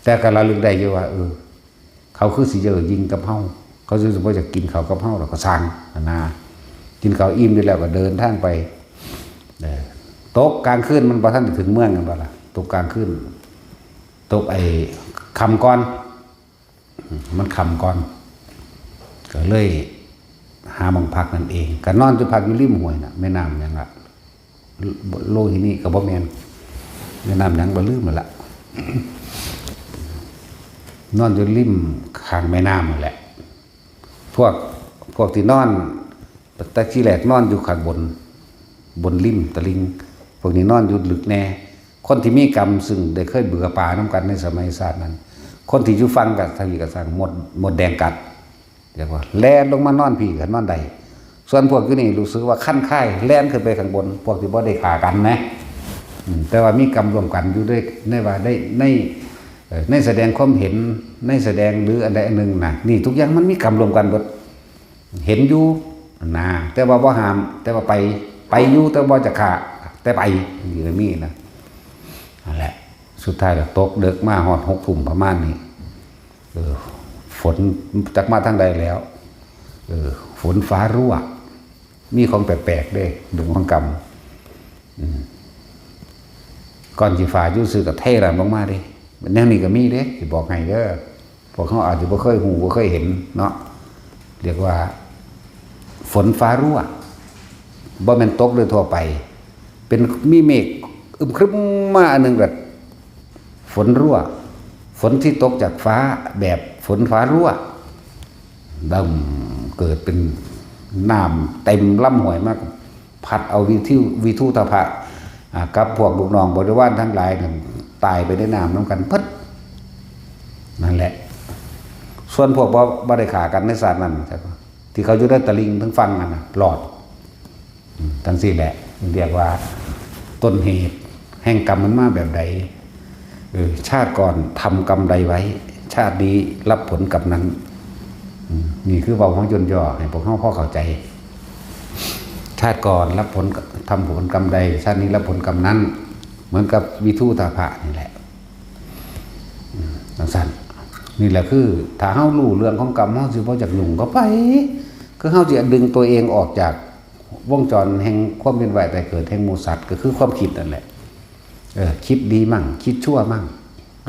แต่ก็ระลึกได้อยู่ว่า เออ เขาคือสิเย่อหยิ่งกับเฮา เขาสิบ่อยากกินข้าวกับเฮา แล้วก็ซ่างหั่นนะ กินข้าวอิ่มอยู่แล้วก็เดินทางไป เออ ตกกลางคืน มันบ่ทันได้ถึงเมืองกันบ่ล่ะ ตกกลางคืน ตกไอ้ค่ำก่อน มันค่ำก่อน ก็เลยหาหม่องพักนั่นเอง ก็นอนอยู่ พักอยู่ริมห้วยน่ะ แม่น้ำหยังล่ะ โลหินีก็บ่แม่น แม่น้ำหยังบ่ลืมแล้วล่ะ นอนอยู่ริมข้างแม่น้ำนั่นแหละ พวก พวกที่นอน แต่ทีแรกนอนอยู่ข้างบน บนริมตลิ่ง พวกนี้นอนอยู่ลึกแน่ คนที่มีกรรมซึ่งได้เคยเบือป่านำกันในสมัยศาสตร์นั้น คนที่อยู่ฝั่งก็ทางนี้ก็สั่งมด มดแดงกัด เรียกว่าแล่นลงมานอนพี้ก็นอนได้ ส่วนพวกอยู่นี่รู้สึกว่าคันคาย แล่นขึ้นไปข้างบน พวกที่บ่ได้ฆ่ากันนะ อืม แต่ว่ามีกรรมร่วมกันอยู่ด้วย ในว่าได้ ใน เอ่อ ในแสดงความเห็น ในแสดงหรืออันใดอันหนึ่งนะ นี่ทุกอย่างมันมีกรรมร่วมกันเบิด เห็นอยู่นะ แต่ว่าบ่ห้าม แต่ว่าไป ไปอยู่ แต่บ่จะฆ่า แต่ไป นี่ก็มีนะ นั่นแหละ สุดท้ายก็ตกดึกมาฮอดหกทุ่มประมาณนี้ เออ ฝนจักมาทางใดแล้ว เออ ฝนฟ้ารั่ว มีของแปลกๆเด้ ดวงของกรรม อืม ก่อนสิฟ้าอยู่ซื่อก็เทน้ำลงมาเด้ แนวนี้ก็มีเด้ สิบอกให้เด้อ พวกเฮาอาจจะบ่เคยฮู้ บ่เคยเห็นเนาะ เรียกว่า ฝนฟ้ารั่ว บ่แม่นตกโดยทั่วไป เป็น มีเมฆอึมครึมมาอันหนึ่งก็ฝนรั่ว ฝนที่ตกจากฟ้าแบบฝนฟ้ารั่ว ดังเกิดเป็นน้ำเต็มลำห้วยมาก พัดเอาวิทู วิทูธพะ อ่า กับพวกลูกน้องบริวารทั้งหลายนั่นตายไปในน้ำนำกันเบิด นั่นแหละ ส่วนพวกบ่ บ่ได้ฆ่ากันในศาสตร์นั้น ที่เขาอยู่ในตะลิงทั้งฝั่งนั่นน่ะ รอด อืม ทั้งสี่แหละ เรียกว่าต้นเหตุแห่งกรรมมันมาแบบใด เออ ชาติก่อนทำกรรมใดไว้ ชาตินี้รับผลกรรมนั้น อืม นี่คือเว้าของย่นย่อให้พวกเฮาพอเข้าใจ ชาติก่อนรับผล ทำผลกรรมใด ชาตินี้รับผลกรรมนั้น เหมือนกับวิทูธพะนี่แหละ อืม จังซั่น นี่แหละคือ ถ้าเฮารู้เรื่องของกรรม เฮาสิบ่อยากยุ่งกับไผ คือเฮาสิดึงตัวเองออกจากวงจรแห่งความเวียนว่ายตายเกิดแห่งหมู่สัตว์ ก็คือความคิดนั่นแหละ เออ คิดดีมั่ง คิดชั่วมั่ง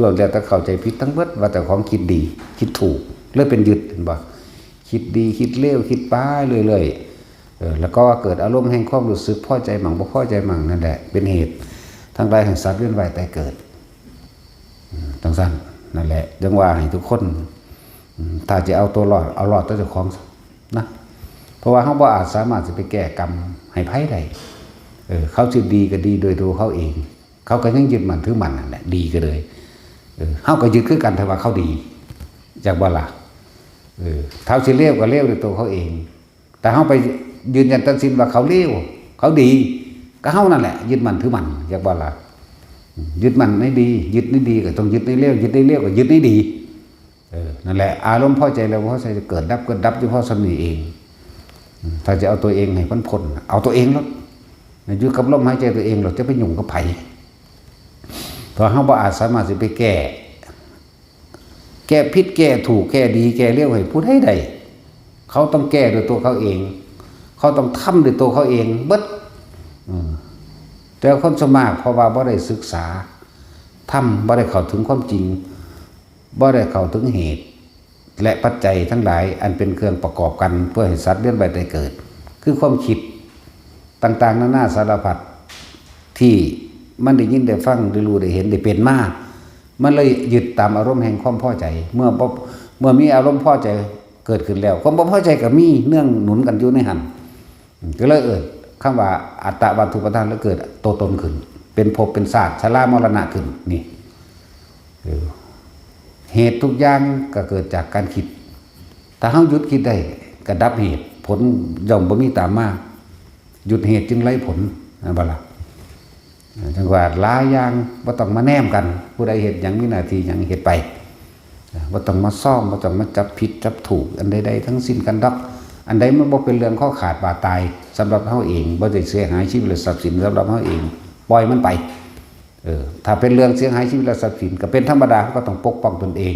ล้วนแล้วแต่เข้าใจผิดทั้งเบิด ว่าเจ้าของคิดดี คิดถูก เลยเป็นยึด เห็นบ่ คิดดี คิดเลว คิดไปเรื่อยๆ เออ แล้วก็เกิดอารมณ์แห่งความรู้สึกพอใจมั่ง บ่พอใจมั่ง นั่นแหละ เป็นเหตุทั้งหลายแห่งสัตว์เวียนว่ายตายเกิด อืม จังซั่น นั่นแหละ จังว่าให้ทุกคน อืม ถ้าจะเอาตัวรอด เอารอดตัวเจ้าของนะ เพราะว่าเฮาบ่อาจสามารถสิไปแก้กรรมให้ไผได้ เออ เขาสิดีก็ดีโดยตัวเขาเอง เขาก็ยังยึดมั่นถือมั่นนั่นแหละ ดีก็เลย เออ เฮาก็ยึดคือกัน ถ้าว่าเขาดี จักบ่ล่ะ เออ เขาสิเลวก็เลวโดยตัวเขาเอง แต่เฮาไปยืนยันตัดสินว่าเขาเลว เขาดี ก็เฮานั่นแหละ ยึดมั่นถือมั่น จักบ่ล่ะ ยึดมั่นในดี ยึดในดีก็ต้องยึดในเลว ยึดในเลวก็ยึดในดี เออ นั่นแหละ อารมณ์พอใจแล้วพอใจจะเกิดดับ เกิดดับอยู่พอส่ำนี้เอง อืม ถ้าจะเอาตัวเองให้พ้นพ้น เอาตัวเองโลด อยู่กับลมหายใจตัวเองโลด จะไปยุ่งกับไผ เพราะเฮาบ่อาจสามารถสิไปแก้ แก้ผิดแก้ถูก แก้ดีแก้เลวให้ผู้ใดได้ เขาต้องแก้ด้วยตัวเขาเอง เขาต้องทำด้วยตัวเขาเองเบิด อืม แต่คนส่วนมากเพราะว่าบ่ได้ศึกษาธรรม บ่ได้เข้าถึงความจริง บ่ได้เข้าถึงเหตุ และปัจจัยทั้งหลายอันเป็นเครื่องประกอบกันเพื่อให้สัตว์เวียนว่ายตายเกิด คือความคิดต่างๆนานาสารพัด ที่มันได้ยินได้ฟัง ได้รู้ได้เห็นได้เป็นมา มันเลยยึดตามอารมณ์แห่งความพอใจ เมื่อบ่ เมื่อมีอารมณ์พอใจเกิดขึ้นแล้ว ความบ่พอใจก็มีเนื่องหนุนกันอยู่ในหั่น ก็เลยเอิ้นคำว่าอัตตวัตถุปาทาน แล้วเกิดตัวตนขึ้น เป็นภพเป็นชาติชรามรณะขึ้น นี่ เออ เหตุทุกอย่างก็เกิดจากการคิด ถ้าเฮาหยุดคิดได้ ก็ดับเหตุ ผลย่อมบ่มีตามมา หยุดเหตุจึงไร้ผล แม่นบ่ล่ะ จังว่าหลายอย่างบ่ต้องมาแนมกัน ผู้ใดเฮ็ดหยังมีหน้าที่หยังเฮ็ดไป บ่ต้องมาซ่อม บ่ต้องมาจับผิดจับถูกอันใดๆทั้งสิ้นกันดอก อันใดมันบ่เป็นเรื่องคอขาดบาดตายสำหรับเฮาเอง บ่ได้เสียหายชีวิตและทรัพย์สินสำหรับเฮาเอง ปล่อยมันไป เออ ถ้าเป็นเรื่องเสียหายชีวิตและทรัพย์สินก็เป็นธรรมดา เฮาก็ต้องปกป้องตนเอง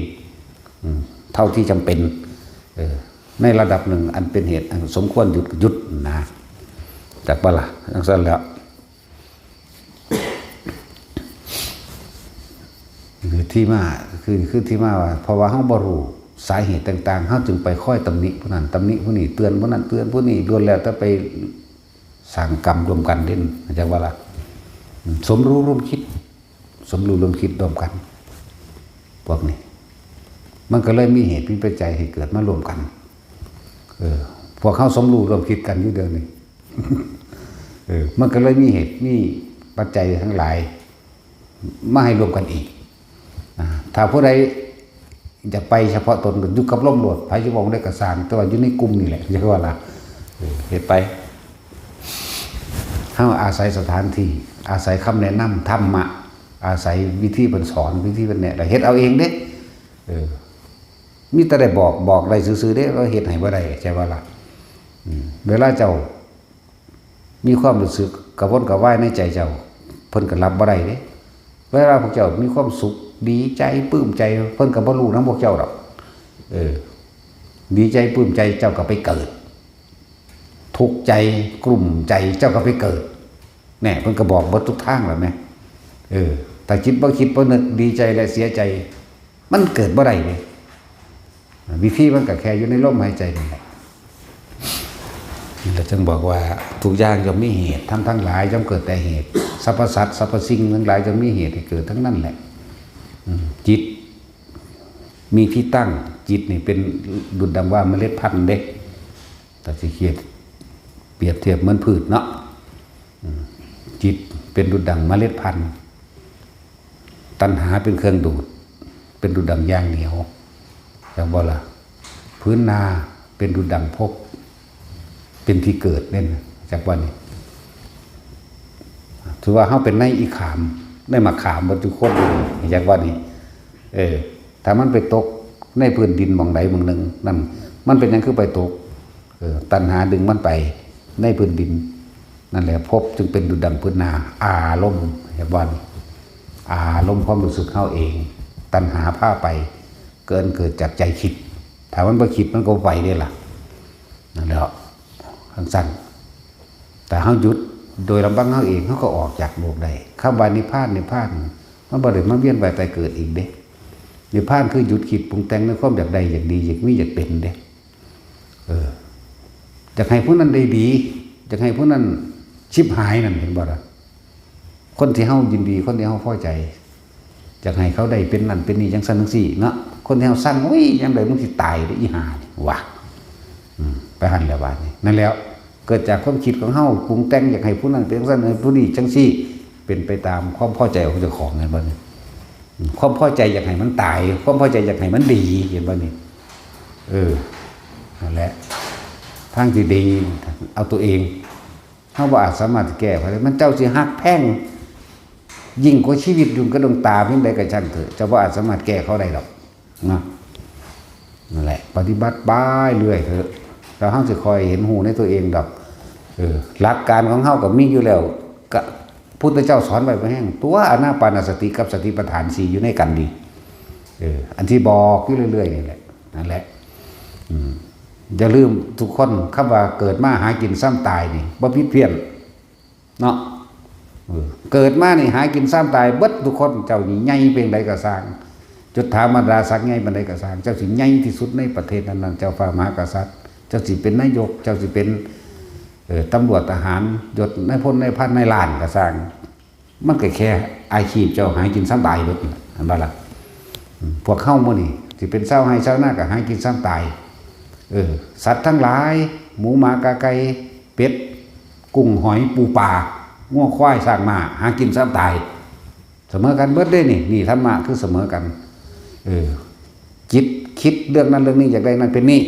อืม เท่าที่จำเป็น เออ ในระดับหนึ่งอันเป็นเหตุอันสมควรหยุดก็หยุดนะ จักบ่ล่ะ จั่งซั้นแหล้ว คือที่มา คือ คือที่มาว่า เพราะว่าเฮาบ่รู้สาเหตุต่างๆ เฮาจึงไปคอยตำหนิผู้นั้น ตำหนิผู้นี้ เตือนผู้นั้น เตือนผู้นี้ ล้วนแล้วแต่ไปสร้างกรรมร่วมกันเด้ จักบ่ล่ะ อืม สมรู้ร่วมคิด สมรู้ร่วมคิดร่วมกัน พวกนี้ มันก็เลยมีเหตุมีปัจจัยให้เกิดมาร่วมกัน เออ พวกเฮาสมรู้ร่วมคิดกันอยู่เดี๋ยวนี้ เออ มันก็เลยมีเหตุมีปัจจัยทั้งหลาย มาให้ร่วมกันอีก อ่า ถ้าผู้ใดอยากไปเฉพาะตนก็อยู่กับลมโลด ไผสิเว้าได้ก็ซ่าง แต่ว่าอยู่ในกลุ่มนี่แหละ จั่งว่าล่ะ เออ เฮ็ดไป เฮาอาศัยสถานที่ อาศัยคำแนะนำธรรมะ อาศัยวิธีเพิ่นสอน วิธีเพิ่นแนะ แล้วเฮ็ดเอาเองเด้ เออ มีแต่ได้บอก บอกได้ซื่อๆเด้ เราเฮ็ดให้บ่ได้ ใช่บ่ล่ะ อืม เวลาเจ้ามีความรู้สึกกระวนกระวายในใจเจ้า เพิ่นก็รับบ่ได้เด้ เวลาพวกเจ้ามีความสุข ดีใจ ปลื้มใจ เพิ่นก็บ่รู้นำพวกเจ้าดอก เออ ดีใจ ปลื้มใจ เจ้าก็ไปเกิด ทุกข์ใจ กลุ้มใจ เจ้าก็ไปเกิด แน่ เพิ่นก็บอกเบิดทุกทางแล้วแหม เออ ถ้าจิตบ่คิดบ่นึก ดีใจและเสียใจ มันเกิดบ่ได้เด้ วิธีมันก็แค่อยู่ในลมหายใจนี่แหละ นี่แหละจึงบอกว่าทุกอย่างย่อมมีเหตุ ธรรมทั้งหลายย่อมเกิดแต่เหตุ สรรพสัตว์สรรพสิ่งทั้งหลายย่อมมีเหตุให้เกิดทั้งนั้นแหละ อืม จิตมีที่ตั้ง จิตนี่เป็นดุจดังว่าเมล็ดพันธุ์เด้ ถ้าสิเขียนเปรียบเทียบเหมือนพืชเนาะ อืม จิตเป็นดุจดังเมล็ดพันธุ์ ตัณหาเป็นเครื่องดูด เป็นดุจดังยางเหนียว จักบ่ล่ะ พื้นนาเป็นดุจดังภพ เป็นที่เกิดเด้ จักว่านี่ ถือว่าเฮาเป็นในอีขาม ในมะขามเบิดทุกคน จักว่านี่ เออ ถ้ามันไปตกในพื้นดินหม่องใดหม่องหนึ่ง นั่น มันเป็นหยังคือไปตก เออ ตัณหาดึงมันไปในพื้นดิน นั่นแหละ ภพจึงเป็นดุจดังพื้นนา อารมณ์ จักว่านี่ อารมณ์ความรู้สึกเฮาเอง ตัณหาพาไป เกิด เกิดจากใจคิด ถ้ามันบ่คิดมันก็ไปเด้ล่ะ นั่นแหละ จั่งซั้น ถ้าเฮาหยุดโดยลำพังเฮาเอง เฮาก็ออกจากโลกได้ คำว่านิพพาน นิพพาน มันบ่ได้มาเวียนว่ายตายเกิดอีกเด้ นิพพานคือหยุดคิดปรุงแต่งในความอยากได้ อยากดี อยากมี อยากเป็นเด้ เออ อยากให้ผู้นั้นได้ดี อยากให้ผู้นั้นฉิบหายนั่น เห็นบ่ล่ะ คนที่เฮายินดี คนที่เฮาพอใจ อยากให้เขาได้เป็นนั่นเป็นนี่จั่งซั้นจั่งซี้เนาะ คนที่เฮาซัง โอ้ย ยามใดมึงสิตายเด้ออีห่านี่ ว่ะ อืม ไปหั่นแหละบาดนี้ นั่นแหล้ว เกิดจากความคิดของเฮาปรุงแต่งอยากให้ผู้นั้นเป็นจั่งซั้น ให้ผู้นี้จั่งซี้ เป็นไปตามความพอใจของเจ้าของ เห็นบ่นี่ อืม ความพอใจอยากให้มันตาย ความพอใจอยากให้มันดี เห็นบ่นี่ เออ นั่นแหละ ทางที่ดี เอาตัวเอง เฮาบ่อาจสามารถสิแก้ไขได้ มันเจ้าสิฮักแพงยิ่งกว่าชีวิต ยิ่งกว่าดวงตาเพียงใดก็ช่างเถอะ เจ้าบ่อาจสามารถแก้เขาได้ดอก นะ นั่นแหละ ปฏิบัติไปเรื่อยเถอะ แล้วเฮาสิค่อยเห็นฮู้ในตัวเองดอก เออ หลักการของเฮาก็มีอยู่แล้ว ก็พุทธเจ้าสอนไว้บ่แฮง ตัวอานาปานสติกับสติปัฏฐานสี่อยู่ในกันนี่ เออ อันที่บอกอยู่เรื่อยๆนี่แหละ นั่นแหละ อืม อย่าลืมทุกคน คำว่าเกิดมาหากินซ้ำตายนี่ บ่ผิดเพี้ยน เนาะ เออ เกิดมานี่หากินซ้ำตายเบิดทุกคน เจ้านี่ใหญ่เพียงใดก็ซ่าง ยศถาบรรดาศักดิ์ใหญ่ปานใดก็ซ่าง เจ้าสิใหญ่ที่สุดในประเทศนั้นๆ เจ้าฟ้ามหากษัตริย์ เจ้าสิเป็นนายก เจ้าสิเป็น เอ่อ ตำรวจทหาร ยศนายพลนายพันนายล้านก็ซ่าง มันก็แค่อาชีพเจ้าหากินซ้ำตายเบิดนั่นล่ะ เห็นบ่ล่ะ อืม พวกเฮามื้อนี้สิเป็นชาวไร่ชาวนาก็หากินซ้ำตาย เออ สัตว์ทั้งหลาย หมูหมากาไก่ เป็ด กุ้งหอยปูปลา งัวควายช้างม้า หากินซ้ำตาย เสมอกันเบิดเด้นี่ นี่ธรรมะคือเสมอกัน เออ จิตคิดเรื่องนั้นเรื่องนี้ อยากได้นั่นเป็นนี่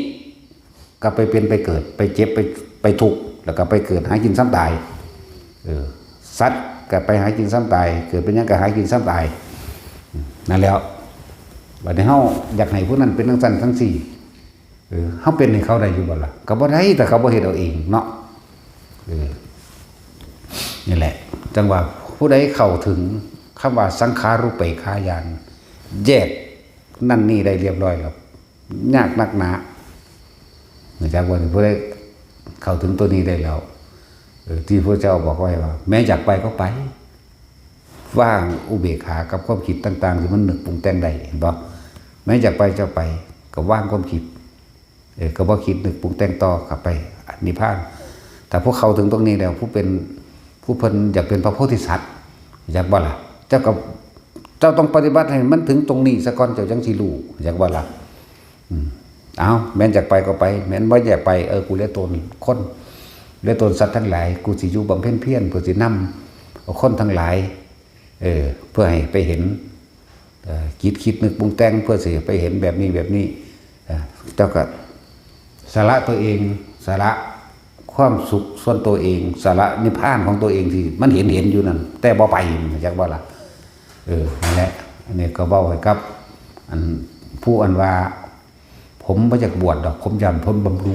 ก็ไปเป็นไปเกิด ไปเจ็บ ไป ไปทุกข์ แล้วก็ไปเกิดหากินซ้ำตาย เออ สัตว์ก็ไปหากินซ้ำตาย เกิดเป็นหยังก็หากินซ้ำตาย นั่นแหล้ว บัดนี้เฮาอยากให้ผู้นั้นเป็นจั่งซั้นจั่งซี้ เออ เฮาเป็นให้เขาได้อยู่บ่ล่ะ ก็บ่ได้ ถ้าเขาบ่เฮ็ดเอาเองเนาะ เออ นี่แหละ จั่งว่าผู้ใดเข้าถึงคำว่าสังขารูปเปกขาญาณ แยกนั่นนี่ได้เรียบร้อยแล้ว ยากนักหนา เนื่องจากว่าผู้ใดเข้าถึงตัวนี้ได้แล้ว เออ ที่พระเจ้าบอกไว้ว่า แม้อยากไปก็ไป วางอุเบกขากับความคิดต่างๆ ที่มันนึกปรุงแต่งได้ เห็นบ่ แม้อยากไปเจ้าไป ก็วางความคิด เออ ก็บ่คิดนึกปรุงแต่งต่อ กลับไปนิพพาน ถ้าพวกเข้าถึงตรงนี้แล้ว ผู้เป็น ผู้เพิ่นอยากเป็นพระโพธิสัตว์ อยากบ่ล่ะ เจ้าก็ เจ้าต้องปฏิบัติให้มันถึงตรงนี้ซะก่อน เจ้าจังสิรู้ อยากบ่ล่ะ อืม เอา แม่นอยากไปก็ไป แม่นบ่อยากไป เออ กูเหลือตนคน เหลือตนสัตว์ทั้งหลาย กูสิอยู่บำเพ็ญเพียร เพื่อสินำเอาคนทั้งหลาย เออ เพื่อให้ไปเห็น เอ่อ จิตคิดนึกปรุงแต่ง เพื่อสิไปเห็นแบบนี้แบบนี้ เอ่อ เจ้าก็สละตัวเอง สละความสุขส่วนตัวเอง สละนิพพานของตัวเองที่มันเห็นเห็นอยู่นั่น แต่บ่ไป อยากบ่ล่ะ เออ นั่นแหละ อันนี้ก็เว้าให้กับ อันผู้อันว่า ผมบ่อยากบวชดอก ผมย้านผมบรรลุ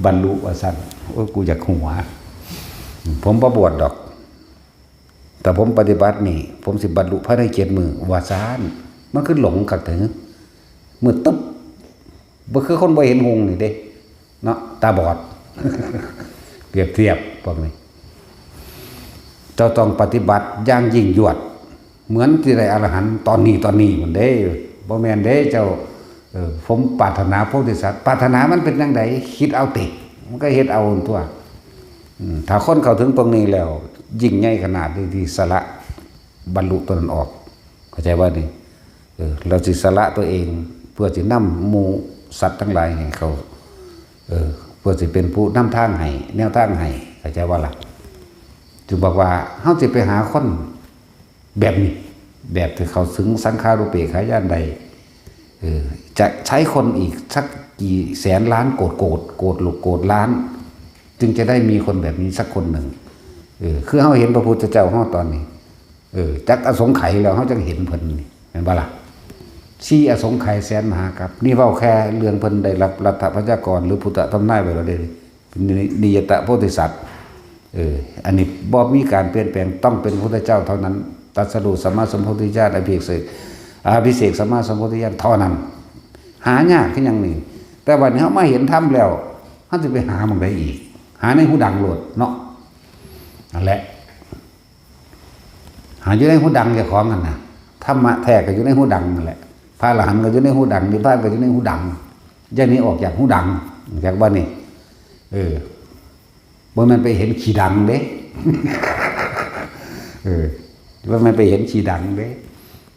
บรรลุว่าซั่น โอ้ย กูอยากหัว ผมบ่บวชดอก แต่ผมปฏิบัตินี่ ผมสิบรรลุภายในเจ็ดมื้อ ว่าซั่น มันคือหลงคักเถอะ มืดตึ๊บ บ่คือคนบ่เห็นหุงนี่เด้ เนาะ ตาบอด เปรียบเทียบพวกนี้ เจ้าต้องปฏิบัติอย่างยิ่งยวด เหมือนสิได้อรหันต์ตอนนี้ตอนนี้พุ้นเด้ บ่แม่นเด้เจ้า เออ ผมปรารถนาโพธิสัตว์ ปรารถนามันเป็นจั่งใด คิดเอาติ มันก็เฮ็ดเอาตั๊ว อืม ถ้าคนเข้าถึงตรงนี้แล้ว ยิ่งใหญ่ขนาดที่ ที่สละบรรลุตัวนั้นออก เข้าใจบ่นี่ เออ เราสิสละตัวเอง เพื่อสินำหมู่สัตว์ทั้งหลายให้เขา เออ เพื่อสิเป็นผู้นำทางให้ แนวทางให้ เข้าใจบ่ล่ะ จึงบอกว่า เฮาสิไปหาคนแบบนี้ แบบที่เข้าถึงสังขารูปเปกขาญาณได้ เออ จะใช้คนอีกสักกี่แสนล้านโกดโกด โกดโกดล้าน จึงจะได้มีคนแบบนี้สักคนหนึ่ง เออ คือเฮาเห็นพระพุทธเจ้าเฮาตอนนี้ เออ จักอสงไขยแล้วเฮาจังเห็นเพิ่นนี่ แม่นบ่ล่ะ สี่อสงไขยแสนมหากัป นี่เว้าแค่เรื่องเพิ่นได้รับรัฐพยากร หรือพุทธทำนายไว้แล้วเด้ เป็นนิยตะโพธิสัตว์ เออ อันนี้บ่มีการเปลี่ยนแปลง ต้องเป็นพระพุทธเจ้าเท่านั้น ตรัสรู้สัมมาสัมโพธิญาณ อภิเษก อภิเษกสัมมาสัมโพธิญาณเท่านั้น หายากคือหยังนี่ แต่บัดนี้เฮามาเห็นธรรมแล้ว เฮาสิไปหาหม่องใดอีก หาในหูดังโลดเนาะ นั่นแหละ หาอยู่ในหูดังเจ้าของนั่นน่ะ ธรรมะแท้ก็อยู่ในหูดังนั่นแหละ พระอรหันต์ก็อยู่ในหูดัง นิพพานก็อยู่ในหูดัง อย่าหนีออกจากหูดัง จากว่านี่ เออ บ่แม่นไปเห็นขี้ดังเด้ เออ บ่แม่นไปเห็นขี้ดังเด้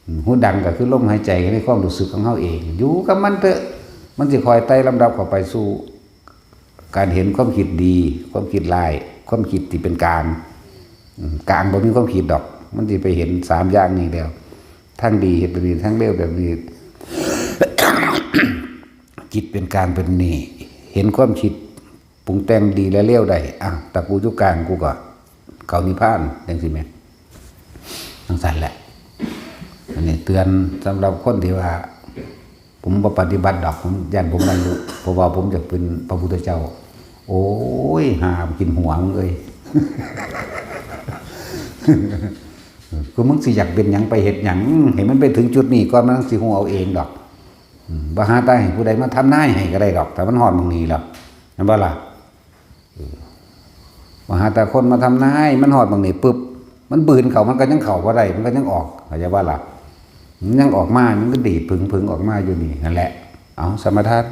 อืม หูดังก็คือลมหายใจในความรู้สึกของเฮาเอง อยู่กับมันเถอะ มันสิค่อยไต่ลำดับเข้าไปสู่ การเห็นความคิดดี ความคิดร้าย ความคิดที่เป็นกลาง อืม กลางบ่มีความคิดดอก มันสิไปเห็นสามอย่างนี้แล้ว ทั้งดีเฮ็ดแบบนี้ ทั้งเลวแบบนี้ จิตเป็นกลางเป็นนี่ เห็นความคิดปรุงแต่งดีและเลวได้ อ่ะ แต่กูอยู่กลาง กูก็เข้านิพพาน จังซี่แหม จังซั่นแหละ อันนี้เตือนสำหรับคนที่ว่า ผมบ่ปฏิบัติดอก ผมย้านผมบรรลุ เพราะว่าผมอยากเป็นพระพุทธเจ้า โอ้ย หากินหัวมึงเอ้ย คือมึงสิอยากเป็นหยัง ไปเฮ็ดหยัง ให้มันไปถึงจุดนี้ก่อน มันสิฮู้เอาเองดอก อืม บ่หาแต่ให้ผู้ใดมาทำนายให้ก็ได้ดอก แต่มันฮอดหม่องนี้แล้ว แม่นบ่ล่ะ เออ บ่หาแต่คนมาทำนาย มันฮอดหม่องนี้ปุ๊บ มันบืนเข้า มันก็ยังเข้าบ่ได้ มันก็ยังออก เข้าใจบ่ล่ะ มันยังออกมา มันก็ดีดผึ่งๆ ออกมาอยู่นี่ นั่นแหละ เอา สมาทาน